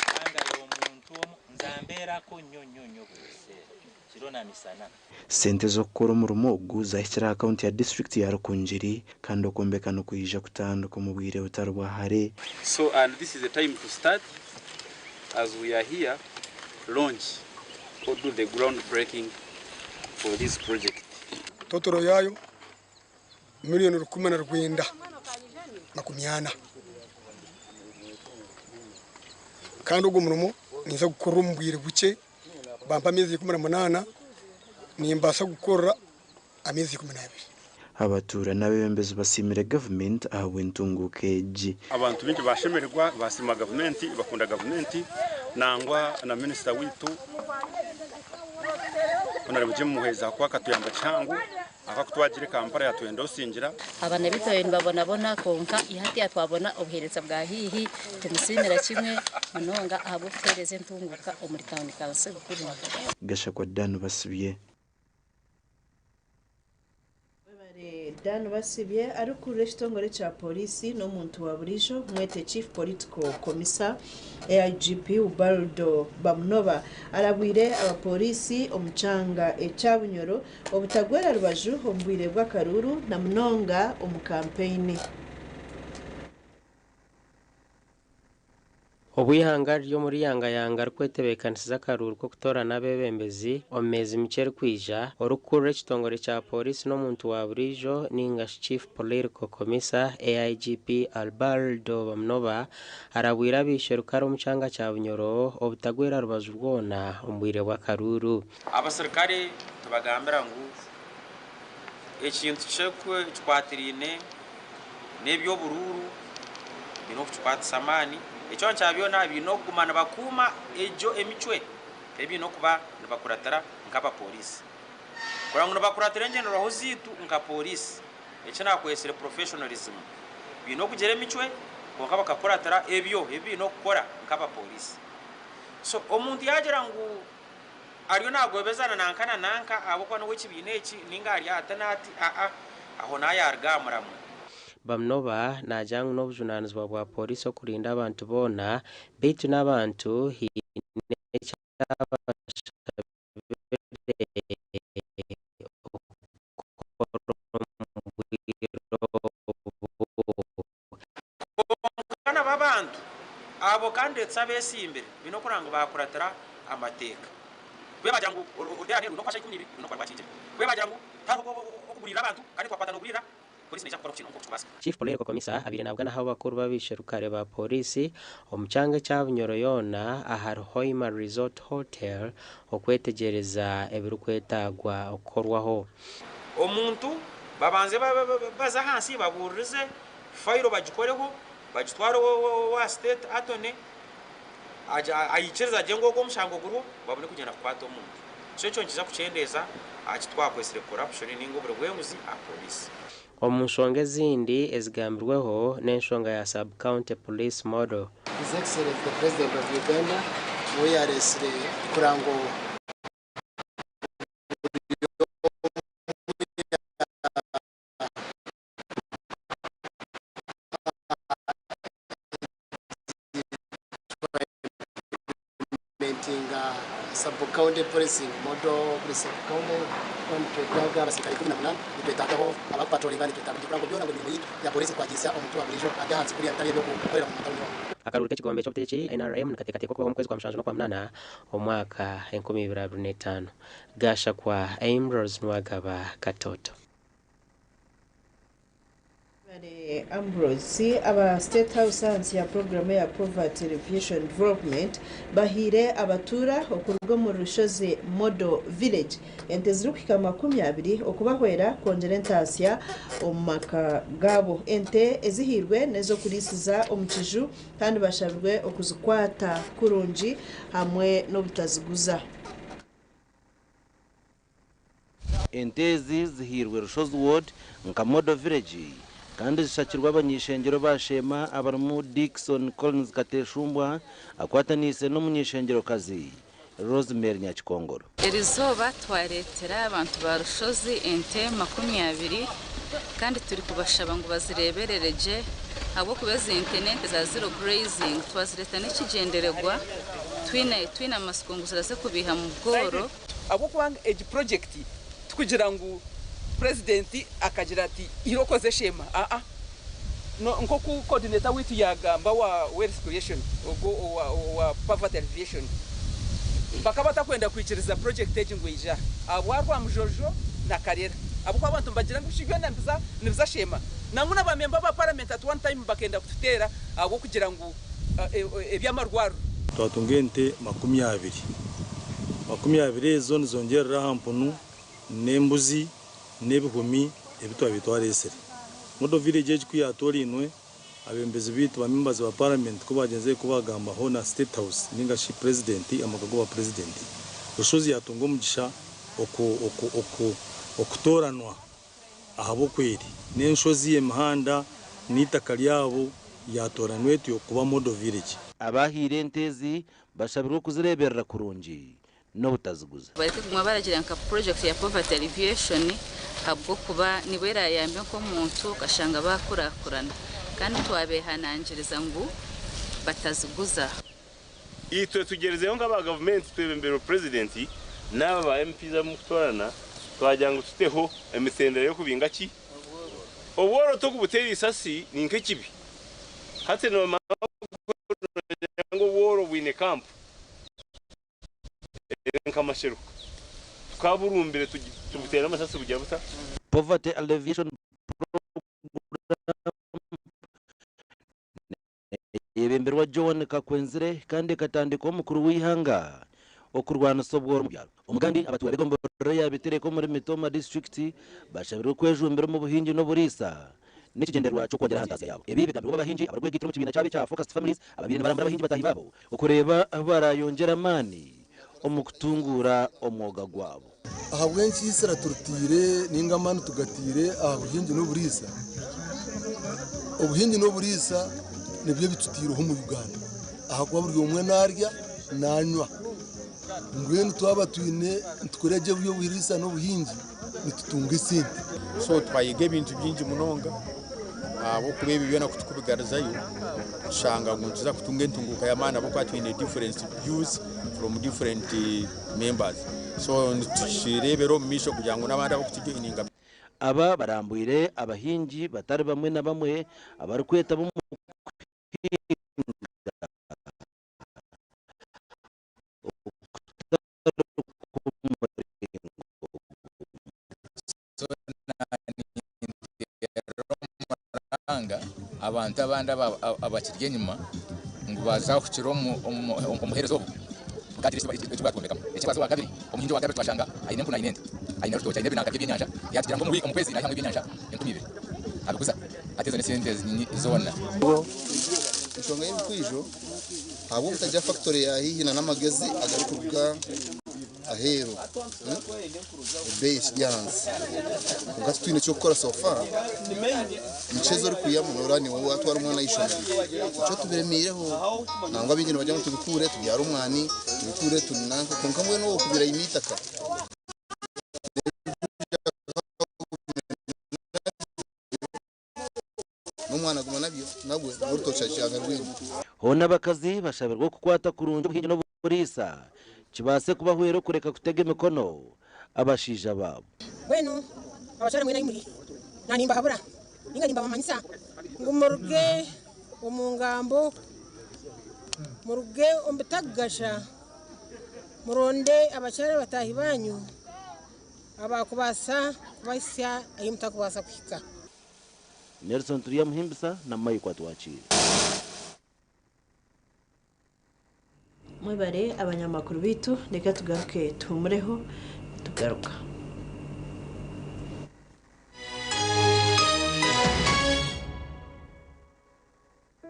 kubanga y'omuntu omu nze ambeerako nnyo nnyo nnyo buli kiseera. Kiro na misana. Sente z'okukora omurimo ogu zahikire aha kaunti ya disiturikiti ya Rukungiri kandi okwombeka nikwija kutandika omu bwire butari bwa hare. So and this is the time to start as we are here launch or do the ground breaking for this project. Totoro yaayo 1,940,000 kandi ogwo murimo ninza gukorera omu bwire bukye bampa ameezi 18 nimbaasa gukorera ameezi 12. Abatuura n'abeebembezi basiimire gavumenti ahabw'entunguuka egi. Abantu baingi bashemererwa basiima gavumenti bakunda gavumenti nangwa na minisita waitu Honorable Jim Muhwezi ahakuba akatuyamba kihango ahabw'oku twagire Kampala yatwendosingira. Abaana baitu baabaire nibabonabona kwonka hati twabona obuheereza bwa haihi tumusiimira kimwe munonga ahabw'okutuheereza entunguuka omuri tauni kanso Bukuru. Gashakwa Dan Basibye. Dan Basibye arikukurira ekitongore kya pooriisi n'omuntu wa buriijo mwete Chief Political Commissar AIGP Ubaldo Bamunoba arabwire abapooriisi omu kyanga ekya Bunyoro obutagwera rubaju omu bwire bw'akaruuru na munonga omu kampeyini. Obu eihanga riri omuri yangayanga rikwetebeekanisiza akaruuru k'okutoorana abeebembezi omu meezi mikye erikwija, orikukurira ekitongore kya pooriisi n'omuntu wa buriijo ningashi Chief Political Commissar AIGP Alberto Bamunoba arabwire abaisherukare omu kyanga kya Bunyoro obutagwera rubaju rwona omu bwire bw'akaruuru. Abasirikare tubagambira ngu ekintu kikwatiraine n'eby'oburuuru baine okukikwatisa amaani. Ekyo kya byona baine okuguma nibakuuma egyo emicwe ei baine okuba nibakuratira nk'abapooriisi. Kureba ngu nibakuratira engyenderwaho zaitu nka pooriisi, eki naakwetsire professionalism. Baine okugira emicwe kwonka bakakuratira ebyo ebi baine okukora nk'abapooriisi. So omuntu yaagira ngu ariyo naagobezana nanka na nanka ahabw'okuba n'ow'ekibiina eki nainga ari ati n'ati, aa, aho naaba yaaruga aha muramwa. Bamunoba naagira ngu n'obujunaanizibwa bwa pooriisi okurinda abantu boona beitu n'abantu haine eki abashabire okukora omu bwire obu. Kwonka nabo abantu abo candidates abesimbire baine okureba ngu bakuratira amateeka. Kube bagira ngu oruteerane rwine okuba shaaha 12 rwine okuba rwakingire. Kube bagira ngu tihariho okuguriirira abantu kandi twakwata noguriirira, polisi neija kukora okukinu nk'oku kirikubaasika. Chief Political Commissar abaire nabugana ahu abakuru b'abaisherukare ba pooriisi omu kyanga ekya Bunyoro yoona ahari Hoima Resort Hotel okwetegyereza ebirikwetaagwa okukorwaho. Omuntu babanze baze ahansi babuuririze, fayiro bagikoreho, bagitware owa state attorney aikirize agire ngu ogwo omushango guriho babone kugyenda kukwata omuntu. So ekyo nikiza kukyendeeza aha ki twakwetsire corruption ninga oburi bw'enguzi aha pooriisi. Omu nshonga ezindi ezigambirweho n'enshonga ya Sub-County Police Model. His Excellency the President of Uganda niwe yareetsire kuranga buri omwe implementinga sub county policing model buri sub county nitwetaaga abasirikare 18 nitwetaagaho abakupatrolinga nitwetaaga kugira ngu byona ngu emirimo yaitu ya polisi twagihisya omuntu wa buriijo ari ahansi kuriya bitari eby'okukorera mu matawuni hoona. Akaruuru k'ekigombe ky'obutegyeki, NRM, nikateekateekwa okubaho omu kwezi kwa mushanju n'okwa munaana omu mwaka 2025. Gashakwa Ambrose Nuwagaba, Katoto. Webale Ambrose. Aba State House ahansi ya puroguraamu eya Poverty Alleviation Development bahaire abatuura okuruga omuri Rushozi Model Village ente zirikuhika 20 okubahwera kwongyera entaasya omu maka gaabo. Ente ezihairwe n'ez'okuriisiza omu kiju kandi bashabirwe okuzikwata kurungi hamwe n'obutaziguza. Ente ezi zihairwe Rushozi Ward nka Model Village kandi zishakirwe abany'ishengyero ba Sheema abarimu Dickson Collins Kateshumbwa akwataniise n'omuny'ishengyerokazi Rosemary Nyakikongoro. Erizooba twareetera abantu ba Rushozi ente 20 kandi turikubashaba ngu bazireeberere gye ahabw'okuba ezi nte n'ente za zero grazing twazireeta n'ekigyendererwa twine twine amatsiko ngu ziraze kubiiha mu bworo. Ahabw'okuba egi purojekiti tikugira ngu Purezidenti akagira ati irooko oze Sheema, aa. Nk'oku coordinator waitu yaagamba owa wealth creation, ogwo owa poverty alleviation, bakaba batakwenda kwikiriza purojekiti egi ngu eije aha ahabwa Rwamujojo na Karera. Ahabw'okuba abantu nibagira ngu ebishi byona nibiza Sheema. Nangwa na ba memba ba paramenti at one time bakenda kututeera ahabw'okugira ngu eby'amarwariro. Twatunga ente 20. 20 ezo nizongyerera aha mpunu n'embuzi n'ebihumi ebi twabaire twareetsire. Model village egi ku yaatoorainwe, abeebembezi baitu ba members ba parliament ku baagyenzire ku baagambaho na State House nainga shi Purezidenti, amaka g'obwa Purezidenti, Rushozi yaatunga omugisha oku, oku, oku, okutooranwa ahabw'okweri n'enshozi, emihanda n'eitaka ryabo ryatooranwa etyo kuba Model Village. Abahaire ente ezi bashabirwe kuzireeberera kurungi n'obutaziguza. Bareke kuguma baragira nka project ya poverty alleviation ahabw'okuba nibwo erayambe nk'omuntu okashanga bakurakurana kandi twabehanangiriza ngu bataziguza. Itwe tugyerizeho nk'aba gavumenti twebembeirwe Purezidenti n'aba ba MPs abu murikutoorana twagira ngu tuteho emitendera y'okubinga ki? Obworo tokubuteera eisasi ni nk'ekibi. Hati noomanya ngu obworo bwine kampu eri nk'amashereka. Tukaburumbire tubuteere amasasi bugira buta? Poverty Alleviation Programme Neyebemberwa Joan Kakwenzire kandi ekatandikwaho mukuru w'eihanga okurwanisa obworo omu byaro. Omugambi, abatuura b'egomborora eya Bitereka omuri Mitooma disiturikiti bashabirwe kwejumbira omu buhingi n'oburiisa n'ekigyendererwa ky'okwongyera aha ntaasya yaabo. Ebi bigambirwe abahingi abarikwegaitira omu kibiina kyabo ekya Focused Families ababaire nibarambura abahingi bataahi baabo okureeba ahu barayongyere amaani omu kutunguura omwoga gwabo. Ahabw'enki eisira turiteire nainga amaani tugataire aha buhingi n'oburiisa? Obuhingi n'oburiisa nibyo bitutaireho omu Uganda ahakuba buri omwe naarya nanywa. Mbwenu twaba twine nitukora gye eby'oburiisa n'obuhingi nitutunga esente. So twayega ebintu bingi munonga ahabw'okuba ebi byona ku tukubigaruzayo tushanga ngu nituza kutunga entunguuka y'amaani ahabw'okuba twine different views from different members so nitukireebera omu maisho kugira ngu n'abandi abarikutujoininga. Aba barambwire abahingi batari bamwe na bamwe abarikwetaba omu kuhinga okutari kw'omuringo gumwe. So ninteerera omuranga abantu abandi abakiri enyima ngu baazahukire omu buheereza obu bakagira eki baatwombekamu. Eky'okubanza owakabiri, omuhingi owakabiri twashanga aine empunu aine ente, aine orutookye, aine ebinanka by'ebyenyanja, yaatugira ngu omu kwezi naihamu ebyenyanja 2000 abiguza hati ezo n'esente zoona. Enshonga y'ebikwijo ahabw'obutagira fakitori ya haihi nana amagezi agarikuruga aheeru ebeeyi ekiri ahansi kwonka titwine eky'okukora so far nikyo ezi orikwihamu noreeba niiwe watwara omwana ah'eishomero nikyo tubiremiireho nangwa abaingi nibagira ngu tubikuure tubyare omwani tubikuure tunanka kwonka mbwenu owokubira aine eitaka. N'omwana aguma nabyo nabwe n'orutookye akyanga rwine. Hoona abakazi bashabirwe okukwata kurungi obuhingi n'oburiisa kibaase kubahwera okureka kutega emikono abashaija baabo. Mbwenu abakyara mwena ahi muri, naanimbahabura nainga nimbabamanyisa ngu muruge omu ngambo, muruge omu bitakugasha, muronde abakyara bataahi baanyu abaakubaasa kubahitsya ahi mutakubaasa kuhika. Nelson Turyamuhimbisa na Mike Atwakiire. Mwebare abanyamakuru baitu, reka tugaruke tuhumureho tugaruka.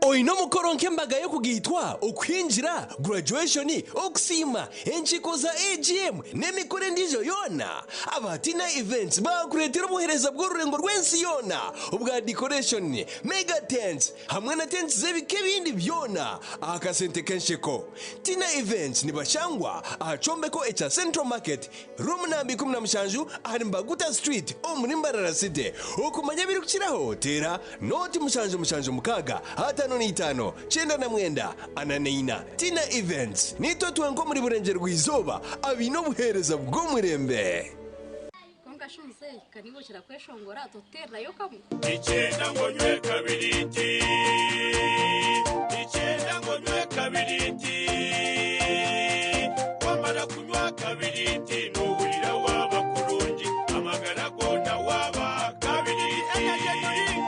Oine omukoro nk'embaga y'okugaitwa, okuhingira, graduation, okusiima, enkiiko za AGM n'emikoro endiijo yoona? Aba Tina Events baakureetera obuheereza bw'orurengo rw'ensi yoona obwa decoration, mega tents hamwe na tents z'ebika ebindi byona aha kasente k'ensheko. Tina Events nibashangwa aha kyombeko ekya Central Market, Room namba 17 ahari Mbaguta Street omuri Mbarara City. Okumanya ebirikukiraho teera 0 7 7 6 5. 95 99 44. Tina Events, niitwe twenka omuri Burengyerwa-izooba abaine obuheereza bw'omurembe. Kwonka shi muzeeyi, ka niiwe okira kweshongora, totuteererayo kamwe? Nikyenda ngu onywe kabiriiti Nikyenda ngu onywe kabiriiti Wamara kunywa kabiriiti Nohurira waaba kurungi Amagara goona waaba kabiriiti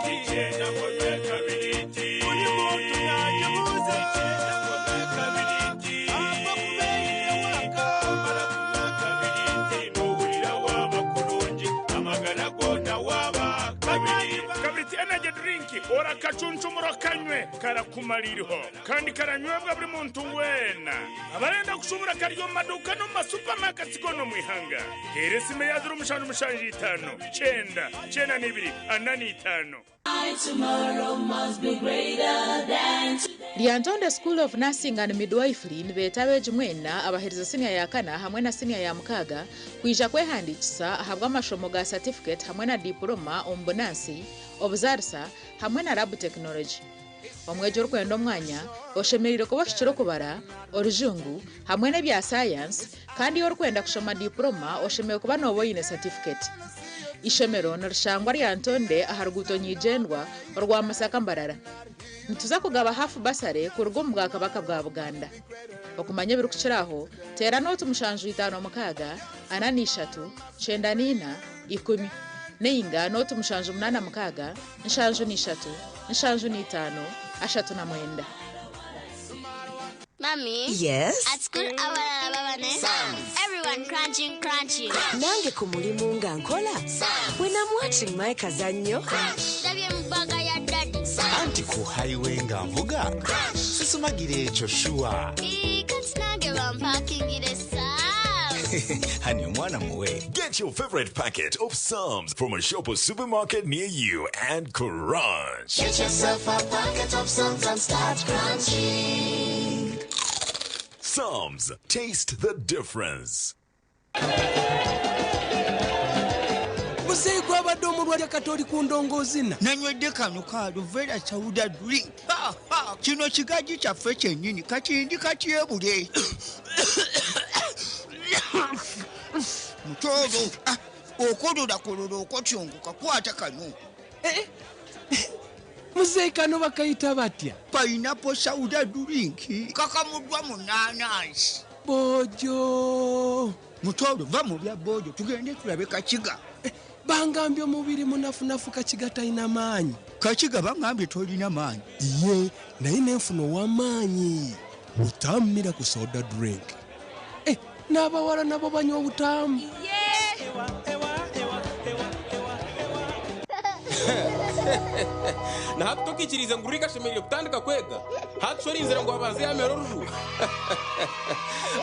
Nikyenda ngu onywe kabiriiti Buri muntu nagibuuza Nikyenda ngu onywe kabiriiti Ahabw'okuba eine waaka Wamara kunywa kabiriiti Nohurira waaba kurungi Amagara goona waaba kabiriiti. Kabiriiti Energy Drink orakacuncumura okanywe karakumara iriho kandi karanywebwa buri muntu weena. Abarenda kushubura kari omu maduuka n'omu ma supermarkets goona omu ihanga. Teera esimu eya 0775 9 92 45. Lyantonde School of Nursing and Midwifery nibeeta abeegi mwena abaherize siniya ya kana hamwe na siniya ya mukaaga kwija kwehandiikisa ahabw'amashomo ga satifiketi hamwe na dipuloma omu bunansi, obuzaarisa hamwe na lab technology. Omwegi orikwenda omwanya oshemereire kuba ohikire okubara, orujungu hamwe n'ebya sayansi kandi orikwenda kushoma dipuloma oshemereire kuba nooba oine satifiketi. Eishomero nirishangwa Lyantonde aha ruguuto Nyigyendwa orwa Masaka Mbarara. Nituza kugaba half bursary kuruga omu Bwakabaka bwa Buganda. Okumanya ebirikukira aho, teera nooti 756 43 94 10 nainga nooti 786 73 75 39. Mummy? Yes? At school, abalala baba ne Everyone crunching, crunching. Nange ku mulimu nga nkola. When I'm watching my kazannyo. Ndabye mu bbaga ya daddy. Anti ku highway nga nvuga sisumagira ekyo shuwa. Ii, kati nange bampakingire Sam's. Hani omwana muwe. Get your favorite packet of Psalms from a shop or supermarket near you and crunch. Get yourself a packet of Psalms and start crunching. Psalms, taste the difference. Muzeeyi gwabadde omulwadde kati oli ku ndongoozina. Nanywedde kano ka Aluvera Sauda drink. Ha, ha, kino kigaji kyaffe kyennyini kakindi katyebule. Mutooro, ah, okololakololo okotyongoka kwata kano. Eh, eh, muzeeyi kano bakayita batya? Pineapple Sauda drink kakamuddwa mu naanansi. Boojo. Mutooro va mu bya boojo tugende tulabe Kakiga. Eh, bangambye omubiri munafunafu Kakiga talina maanyi. Kakiga bangambye tolina maanyi. Iye naye nenfuna ow'amaanyi. Butamu Miracle Soda Drink. Eh, n'abawala nabo banywa obutamu. Na hati tokiikiriize ngu Rick ashemereire kutandika kwega? Hati shi orinzire ngu abanze yaamera oruju?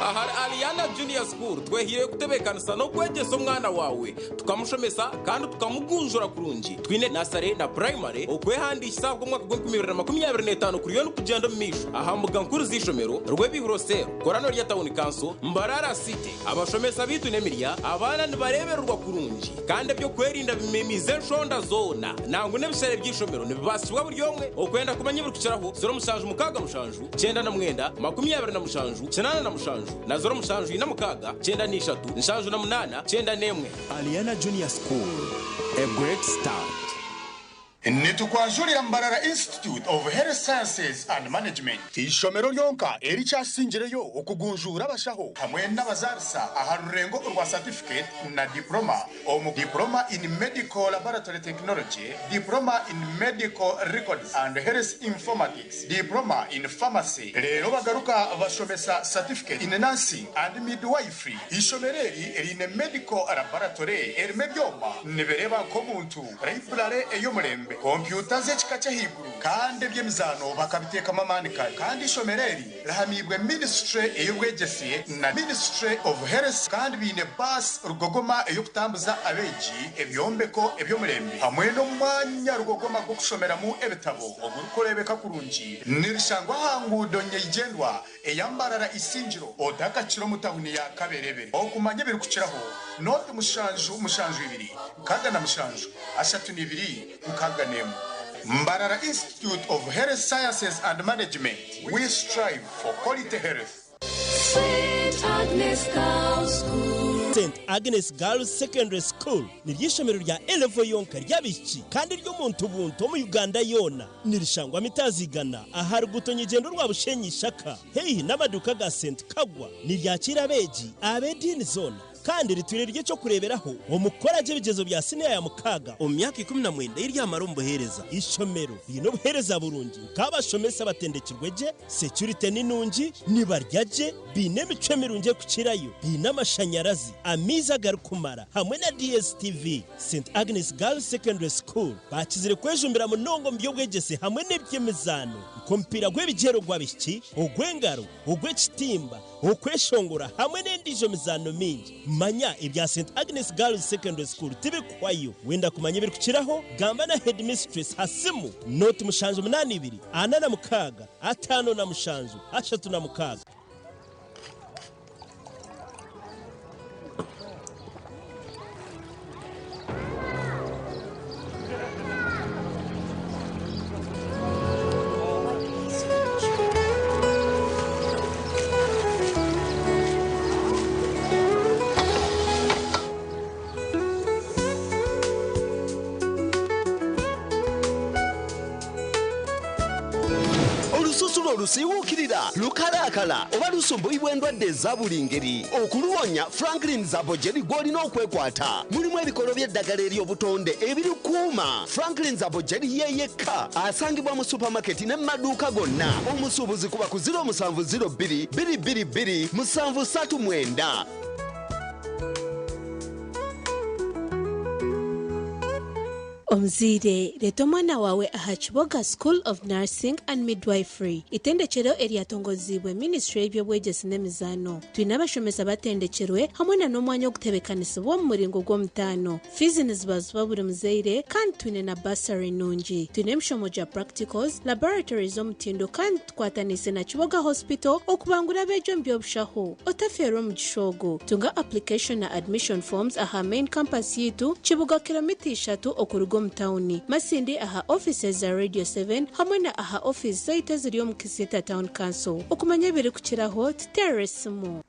Ahari Aliana Junior School twehiireyo kutebeekanisa n'okwegyesa omwana waawe, tukamushomesa kandi tukamugunjura kurungi. Twine nasare na purayimare okwehandiikisa ahabw'omwaka gw'enkumi ibiri na makumyabiri n'etaano kuriyo nikugyenda omu maisho aha mbuga nkuru z'eishomero Rwebihuro Cell, Korano rya Tawuni Kanso, Mbarara City. Abashomesa baitu n'emirya, abaana nibareebererwa kurungi kandi eby'okwerinda bimemiize enshonda zoona. Nangwa n'ebishare by'eishomero nibibaasibwa buri omwe. Okwenda kumanya ebirikukiraho, 0767 99 27 87 na 0746 93 78 91. Aliana Junior School, a great start. Nitukwanjurira Mbarara Institute of Health Sciences and Management, eishomero ryonka erikyasingireyo okugunjuura abashaho hamwe n'abazaarisa aha rurengo orwa satifiketi na diporoma omu Diploma in Medical Laboratory Technology, Diploma in Medical Records and Health Informatics, Diploma in Pharmacy. Reero bagaruka bashomesa Certificate in Nursing and Midwifery. Eishomero eri riine Medical Laboratory erimu ebyoma nibireeba nk'omuntu, Library ey'omurembe, kompyuta z'ekika ky'ahaiguru kandi eby'emizaano bakabiteekamu amaani kare. Kandi eishomero eri rihamiibwe Ministry ey'obwegyese na Ministry of Health kandi baine baasi rugogoma ey'okutambuza abeegi, ebyombeko eby'omurembe hamwe n'omwanya rugogoma gw'okushomeramu ebitabo ogurikureebeka kurungi. Nirishangwa aha nguudo nyeigyendwa eya Mbarara Isingiro otakakira omu tahuni ya Kaberebere. Okumanya ebirikukiraho, nooti mushanju mushanju ibiri, 67, 32, 61. Mbarara Institute of Health Sciences and Management, we strive for quality health. St. Agnes Girls School. St Agnes Girls Secondary School niryo ishomero rya A-level yonka ry'abaishiki kandi ry'omuntu buntu omu Uganda yoona. Nirishangwa mita igana aha ruguuto nyegyendo rwa Bushenyi Ishaka haihi n'amaduuka ga St Kagwa. Niryakiira abeegi ab'ediini zoona kandi ritwire riri eky'okureeberaho omu kukora gye ebigyezo bya siniya ya mukaaga omu myaka 19 ei ryamara omu buheereza. Eishomero riine obuheereza burungi nk'abashomesa abatendekirwe gye, securite ni nungi, nibarya gye, baine emicwe mirungi erikukirayo, baine amashanyarazi, amaizi agarikumara hamwe na DSTV. St Agnes Girls Secondary School bakizire kwejumbira munonga omu by'obwegyese hamwe n'eby'emizaano nk'omupiira gw'ebigyere ogw'abaishiki, ogw'engaro, ogw'ekitimba, okweshongora hamwe n'endiijo mizaano mingi. Manya ebya St Agnes Girls Secondary School tibirikuhwayo. Wenda kumanya ebirikukiraho, gamba na Headmistress ha simu 078 46 57 36. Olususu lwo lusiiwuukirira, lukalaakala oba lusumbuyibwa endwadde eza buli ngeri? Okuluwonya, Franklin Zabojeri gw'olina okwekwata. Mulimu ebikolo by'eddagala ery'obutonde ebirikuuma. Franklin Zabojeri ye yekka asangibwa mu supamaketi ne mu maduuka gonna. Omusuubuzi kuba ku 0702 222 739. Omuzaire, reeta omwana waawe aha Kiboga School of Nursing and Midwifery, itendekyero eryatongoziibwe minisitule y'eby'obwegyese n'emizaano. Twine abashomesa abatendekyerwe hamwe na n'omwanya ogutebekanisibwa omu muringo gw'omutaano. Fiizi nizibaziibwa buri muzaire kandi twine na bursary nungi. Twine emishomo gya practicals, laboratories z'omutindo kandi tukwataniise na Kiboga Hospital okubangura abeegi omu by'obushaho. Otafeerwa omugisha ogu. Tunga application na admission forms aha main campus yaitu, Kibuga kilomita ishatu okuruga omu tawuni. Masindi aha offices za Radio Seven hamwe na aha ofiisi zaitu eziri omu Kisiita Town Council. Okumanya ebirikukiraho, tuteerere esimu.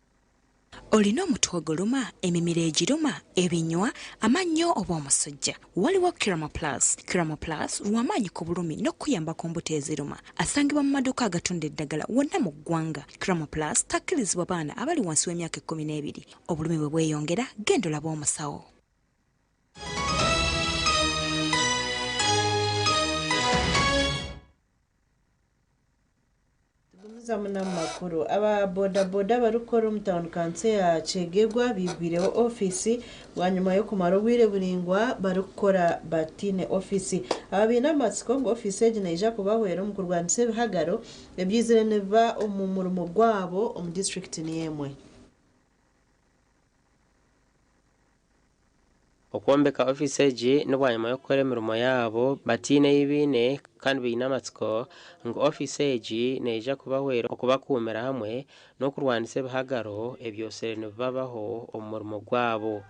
Olina omutwe oguluma, emimiro egiruma, ebinywa, amannyo oba omusujja? Waliwo Kiramo Plus. Kiramo Plus lw'amaanyi ku bulumi n'okukuyamba ku mbuto eziruma. Asangibwa mu maduuka agatunda eddagala wonna mu ggwanga. Kiramo Plus takkirizibwa baana abali wansi w'emyaka ekkumineebiri. Obulumi bwe bweyongera, genda olabe omusawo. Tugumizamu n'amakuru. Aba boda boda abarikukora omu tauni kanso ya Kyegegwa baigwireho ofiisi bwanyima y'okumara obwire buraingwa barikukora bataine ofiisi. Aba baine amatsiko ngu ofiisi egi neija kubahwera omu kurwanisa ebihagaro ebyizire nibiba omu murimo gwabo omu disiturikiti niyo emwe. Okwombeka ofiisi egi n'obwanyima y'okukora emirimo yaabo bataine ei baine kandi baine amatsiko ngu ofiisi egi neija kubahwera okubakuumira hamwe n'okurwanisa ebihagaro ebyosire nibibabaho omu murimo gwabo.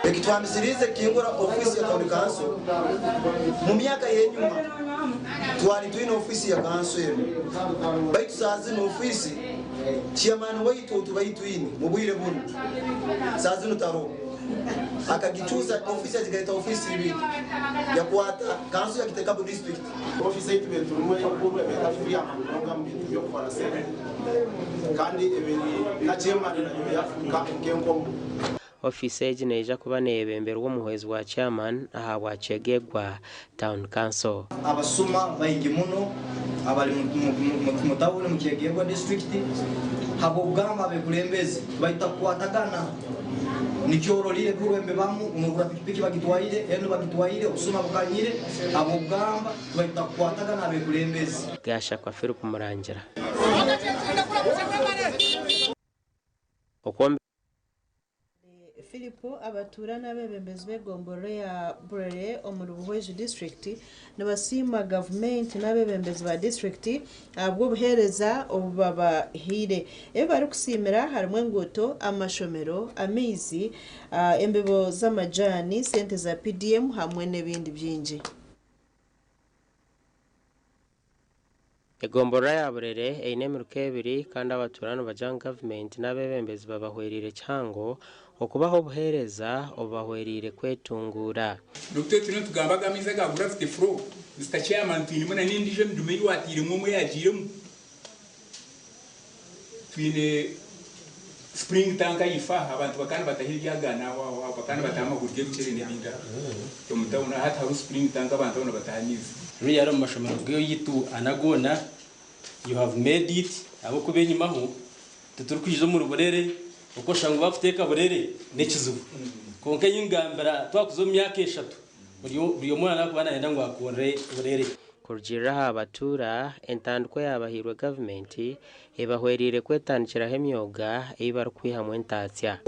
Ekitwamisiriize kukingura ofiisi ya Town Council, mu myaka y'enyuma twali twine ofiisi ya kanso enu baitu saaha zinu ofiisi chairman waitu ou tubaire twine mu bwire bunu saaha zinu taroho akagicuuza ofiisi yagigaita ofiisi ibiri yakwata kanso yagiteeka mu district. Ofiisi ei tubaire turimu enkuru ebaire etarikutuyamba munonga omu bintu by'okubara sente kandi ebaire na chairman nayo yafuuka nk'enkomo. Ofiisi egi neija kuba neyebemberwa omuhwezi wa chairman ahabwa Kyegegwa Town Council. Abasuma baingi muno abari mu tawuni mu Kyegegwa disiturikiti habw'okugamba abekulembezi batakukwatagana. Nikyo ororire ebikorwa ebi nibibamu, omurugura pikipiki bagitwaire, enu bagitwaire, obusuma bukanyire habw'okugamba tibatakukwatagana abekulembezi. Gashakwa Philip Murangira. Philip abatuura n'abeebembezi b'egomborora ya Burere omuri Buhweju disiturikiti nibasiima gavumenti n'abeebembezi ba disiturikiti ahabw'obuheereza obu babahaire. Ebi barikusiimira harimu enguuto, amashomero, amaizi, embibo z'amajaani, sente za PDM hamwe n'ebindi bingi. Egomborora ya Burere eine emiruka ebiri kandi abatuura nibagira ngu gavumenti n'abeebembezi babahwereire kihango okubaha obuheereza obubahwereire kwetunguura. N'obu tube turiyo nitugamba aga amaizi aga gravity flow, Mister Chairman, twinemu na n'endiijo emidumu ei waatairemu omwe yaagiiremu. Twine spring tank ahaifo aha, abantu bakaba nibataha ebyagaana aho aho aho, bakaba nibataha amaguru g'ebikyere n'ebindi aha omu tawuni. Hati hariho spring tank abantu abo nibataha amaizi. Ruriya omu mashomero gaitu ana goona, you have made it ahabw'okuba enyimaho titurikwija omuri Burere okwoshusha ngu baakuteeka Burere n'ekizibu. Kwonka ei ngambira twakuza omu myaka eshatu buri omwe araakuba naayenda ngu akurire Burere. Kurugiirira aha batuura, entandikwa eyaabahairwe gavumenti ebahwereire kwetandikiraho emyoga ei barikwihamu entaatsya.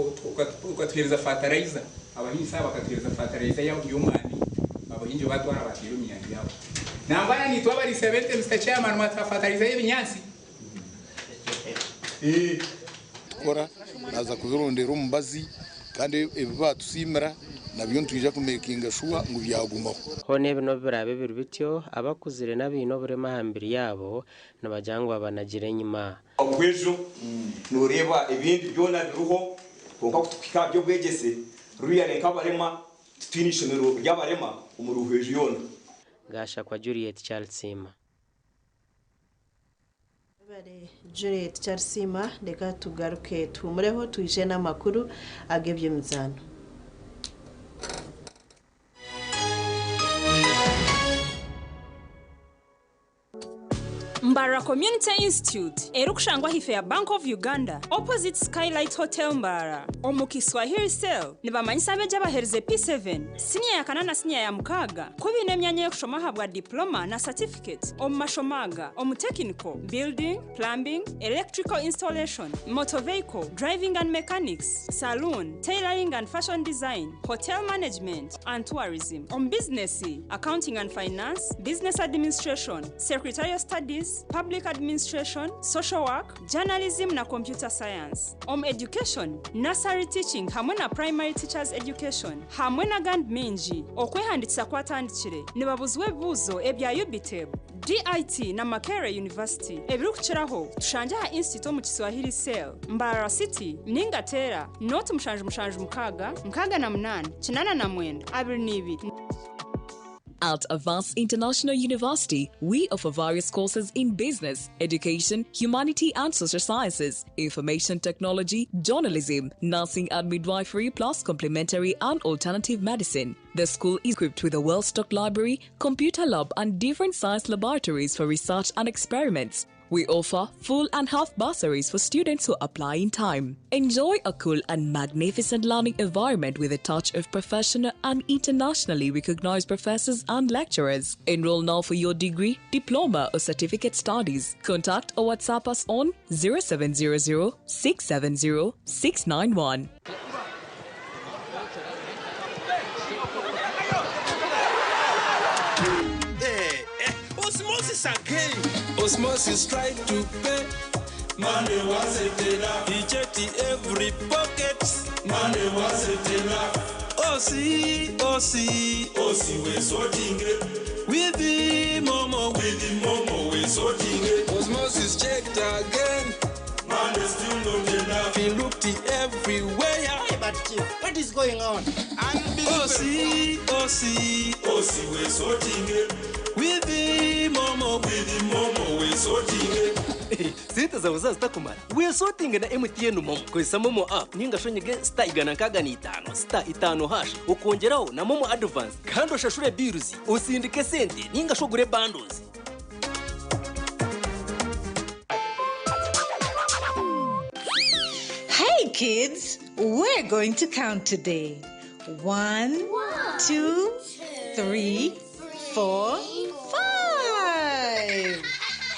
Okatuheereza fatarayiza, abahingi aba bakatuheereza fatarayiza y'omwani, abahingi baatwara baateera omu myanya yaabo. Nangwa na naitwe abariisa b'ente Mister Chairman mwatuha fatarayiza y'ebinyaatsi. Tukora naaza kubirondera omubazi kandi ebi baatusiimira nabyo nitwija kumekinga shuwa ngu byagumaho. Hoona ebi n'obu biraabe biri bityo, abakuzire n'abaine oburema aha mibiri yaabo nibagira ngu babanagire enyima. Obwejo noreeba ebindi byona biriho kwonka kutukuhika aha by'obwegyese ruriya ni nk'abarema titwine ishomero ry'abarema omuri Buhweju yoona. Gashakwa Juliet Kyarisiima. Webare Juliet Kyarisiima, reka tugaruke tuhumureho twije n'amakuru ag'eby'emizaano. Mbarara Community Institute erikushangwa ahaifo ya Bank of Uganda opposite Skylight Hotel Mbarara omu Kiswahili Cell nibamanyisa abeegi abaherize P7, siniya ya kana na siniya ya mukaaga ku baine emyanya y'okushoma ahabwa diploma na certificate omu mashomo aga, omu Technical, Building, Plumbing, Electrical Installation, Motor Vehicle, Driving and Mechanics, Saloon, Tailoring and Fashion Design, Hotel Management and Tourism, omu Bizinesi, Accounting and Finance, Business Administration, Secretarial Studies, Public Administration, Social Work, Journalism na Computer Science. Omu Education, Nursery Teaching hamwe na Primary Teachers Education hamwe n'agandi maingi. Okwehandiikisa kwatandikire, nibabuzibwa ebibuuzo ebya UBTEB, DIT na Makerere University. Ebirikukiraho, tushangye aha Institute omu Kiswahili Cell, Mbarara City, ninga teera nooti 776 68 89 22. At Avance International University, we offer various courses in business, education, humanity and social sciences, information technology, journalism, nursing and midwifery, plus complementary and alternative medicine. The school is equipped with a well stocked library, computer lab, and different science laboratories for research and experiments. We offer full and half bursaries for students who apply in time. Enjoy a cool and magnificent learning environment with a touch of professional and internationally recognized professors and lecturers. Enroll now for your degree, diploma, or certificate studies. Contact or WhatsApp us on 0700 670 691. Osmosis again. Osmosis tried to pay. Money wasn't enough. He checked every pocket. Money wasn't enough. Osi, Osi, Osi, we sorting it. With the momo, with the momo, we sorting it. Osmosis checked again. Money still not enough. He looked everywhere. Hey, but Chief, what is going on? Osi, Osi, Osi, we sorting it. With the momo, with the momo, we sorting it. Sente zawe zazitakumara wesotinge na MTN momo kozesa momo app ninga shonyege star 165 star 5 hash ukongeraho na momo advance kandi ushashure bills usindike sente ninga shogure bundles. Hey kids, we're going to count today. 1, 2, 3, 4, 5.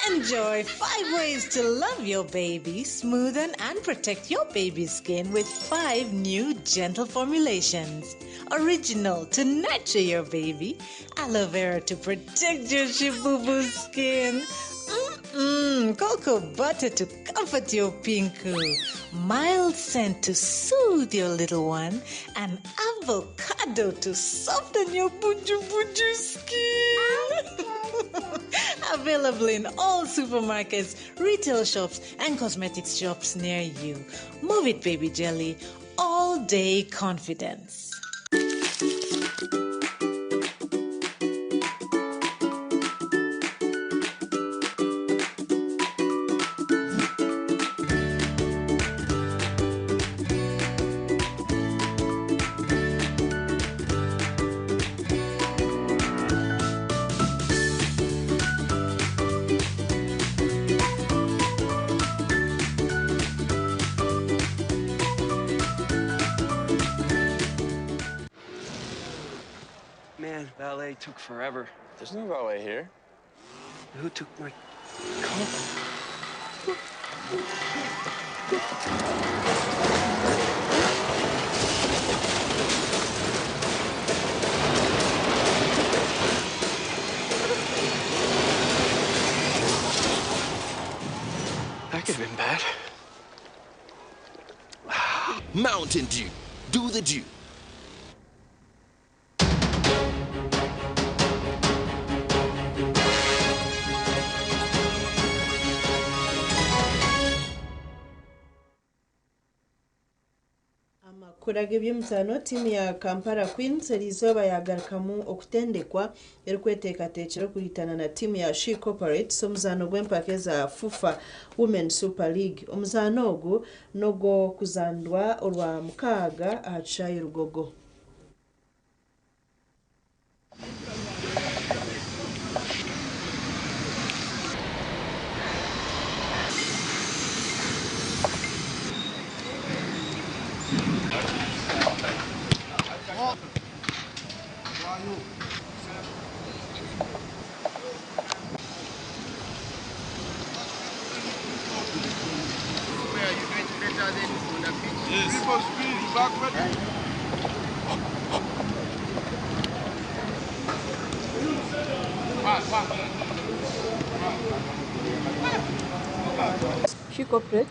And Enjoy 5 ways to love your baby, smoothen and protect your baby's skin with 5 new gentle formulations. Original to nurture your baby, aloe vera to protect your shibubu skin. Cocoa butter to comfort your pinku, mild scent to soothe your little one, and avocado to soften your buju buju skin. Available in all supermarkets, retail shops, and cosmetics shops near you. Move it, baby jelly. All day confidence. Man, valet took forever. There's no valet here. Who took my car? That could have been bad. Mountain Dew. Do the dew. Amakuru ag'eby'emizaano, tiimu ya Kampala Queens eriizooba yagarukamu okutendekwa erikweteekateekyera okuhitana na tiimu ya She Corporates omuzaano gw'empaka eza FUFA Women Super League. Omuzaano ogu n'ogw'okuzandwa orwa mukaaga aha kishaayi Rugogo. She Corporate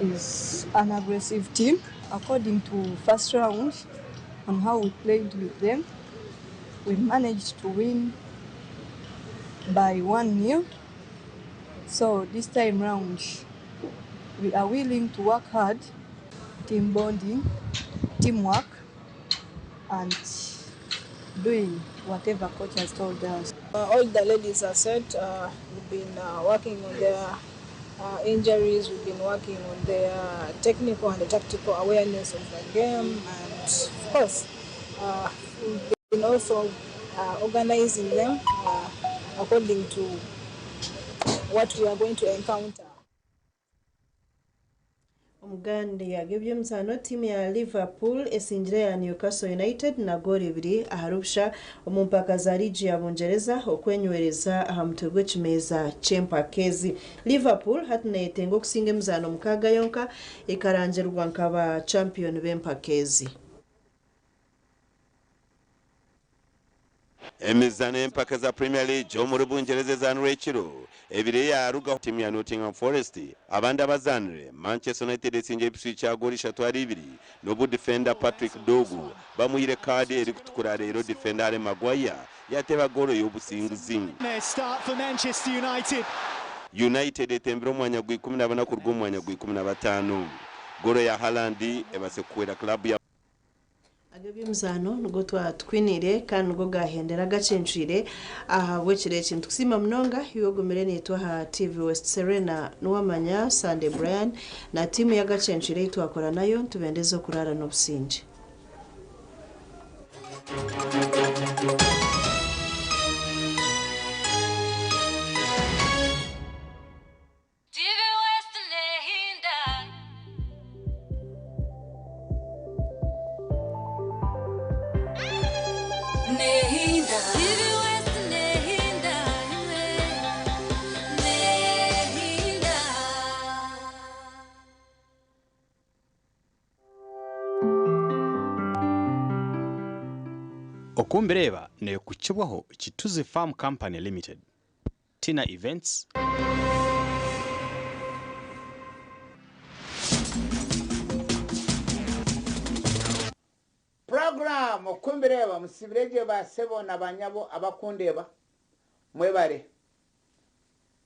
is an aggressive team. According to first round on how we played with them, we managed to win by 1-0. So this time round, we are willing to work hard, team bonding, teamwork, and doing whatever coach has told us. All the ladies are set. We've been working on their injuries, we've been working on their technical and the tactical awareness of the game, and of course, we've been also organizing them according to what we are going to encounter. Omugandi ag'eby'emizaano, tiimu ya Liverpool esingire ya Newcastle United na goolo ibiri aha rubusha omu mpaka za liigi ya Bungereza okwenywereza aha mutwe gw'ekimeeza ky'empaka ezi. Liverpool hati neyetenga okusinga emizaano mukaaga yonka ekarangirwa nkaba champion b'empaka ezi. Emizano y'empaka za Premier League omuri Bungereza ezanirwe ekiro ebiri yaruga timu ya Nottingham Forest abandi abazanire Manchester United esinga ebiswi kya goolo 3-2 n'obu defender Patrick Dogu bamuhire kaadi erikutukura. Leero defender Harry Maguire yateba goolo y'obusinguzi. Start for Manchester United. United etembera omwanya gwa 14 kuruga omwanya gwa 15. Goolo ya Haaland ebase kuhwera club ya Ag'eby'emizaano nigwo twatwinire kandi nigwo gahendera gacencwire ahabw'ekiro eki. Nitukusiima munonga iwe ogumire niitwe aha TV West. Serena Nuwamanya, Sunday Brian na tiimu y'agacencwire ei twakora nayo, nitubendeza okurara n'obusingye. TV West Nehinda. Nehinda. TV West Nehinda. Okumbireeba neekukibwaho Kituzi Farm Company Limited, Tina Events, Program Okumbireeba musibire gye ba sebo na ba nyabo abakundeeba mwebare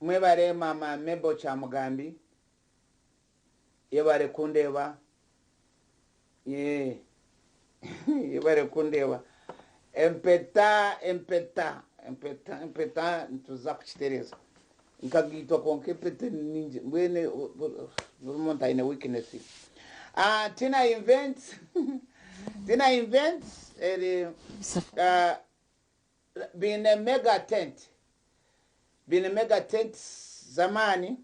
mwebare mama Mabel Kyamugambi yebare kundeeba yee yebare kundeeba empeta empeta empeta empeta nituza kukitereeza nkagaitwa kwonka empeta ni nyingi mbwenu buri muntu aine weakness ye. Ah, Tina Events Tina Events eri ah, baine mega tent baine mega tents z'amaani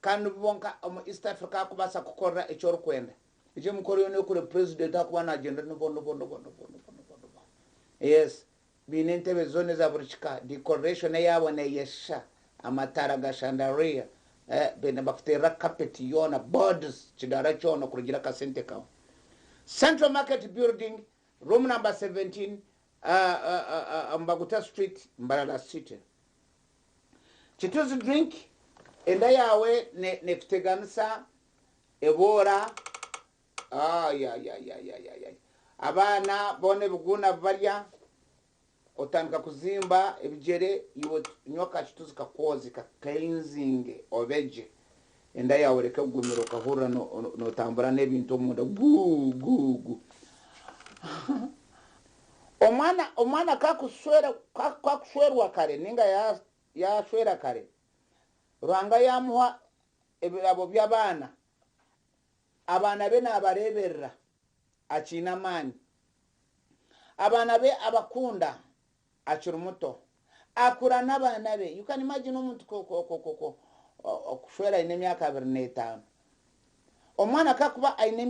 kandi nibo bonka omu East Africa akubaasa kukorera eki orikwenda. Egi emikoro yoona ey'okureeba president akuba nagyenda nibo nibo nibo nibo nibo nibo nibo. Yes, baine entebe zoona eza buri kika, decoration eyaabo neyesha, amataara ga chandelier, eh, baine bakuteerera carpet yoona, boards, kidaara kyona okurugira akasente kawe. Central Market Building, room number 17, Mbaguta Street, Mbarara City. Kituzi Drink, enda yaawe nekuteganisa, eboora, ayayayayayay, abaana boona ebiguuna bibarya, otandika kuzimba ebigyere, iwe nywa ka kituzi kakwoze ka cleansinge obe gye, enda yaawe ereke kugumira okahurira notambura n'ebintu omunda guu guu guu. Omwana omwana kakushwera kakushwerwa kare ninga yashwera kare, Ruhanga yamuha ebirabo by'abaana, abaana be nabareberera akiine amaani. Abaana be abakunda akiri muto. Akura n'abaana be. You can imagine omuntu kushwera aine emyaka 25. Omwana kakuba aine emyaka.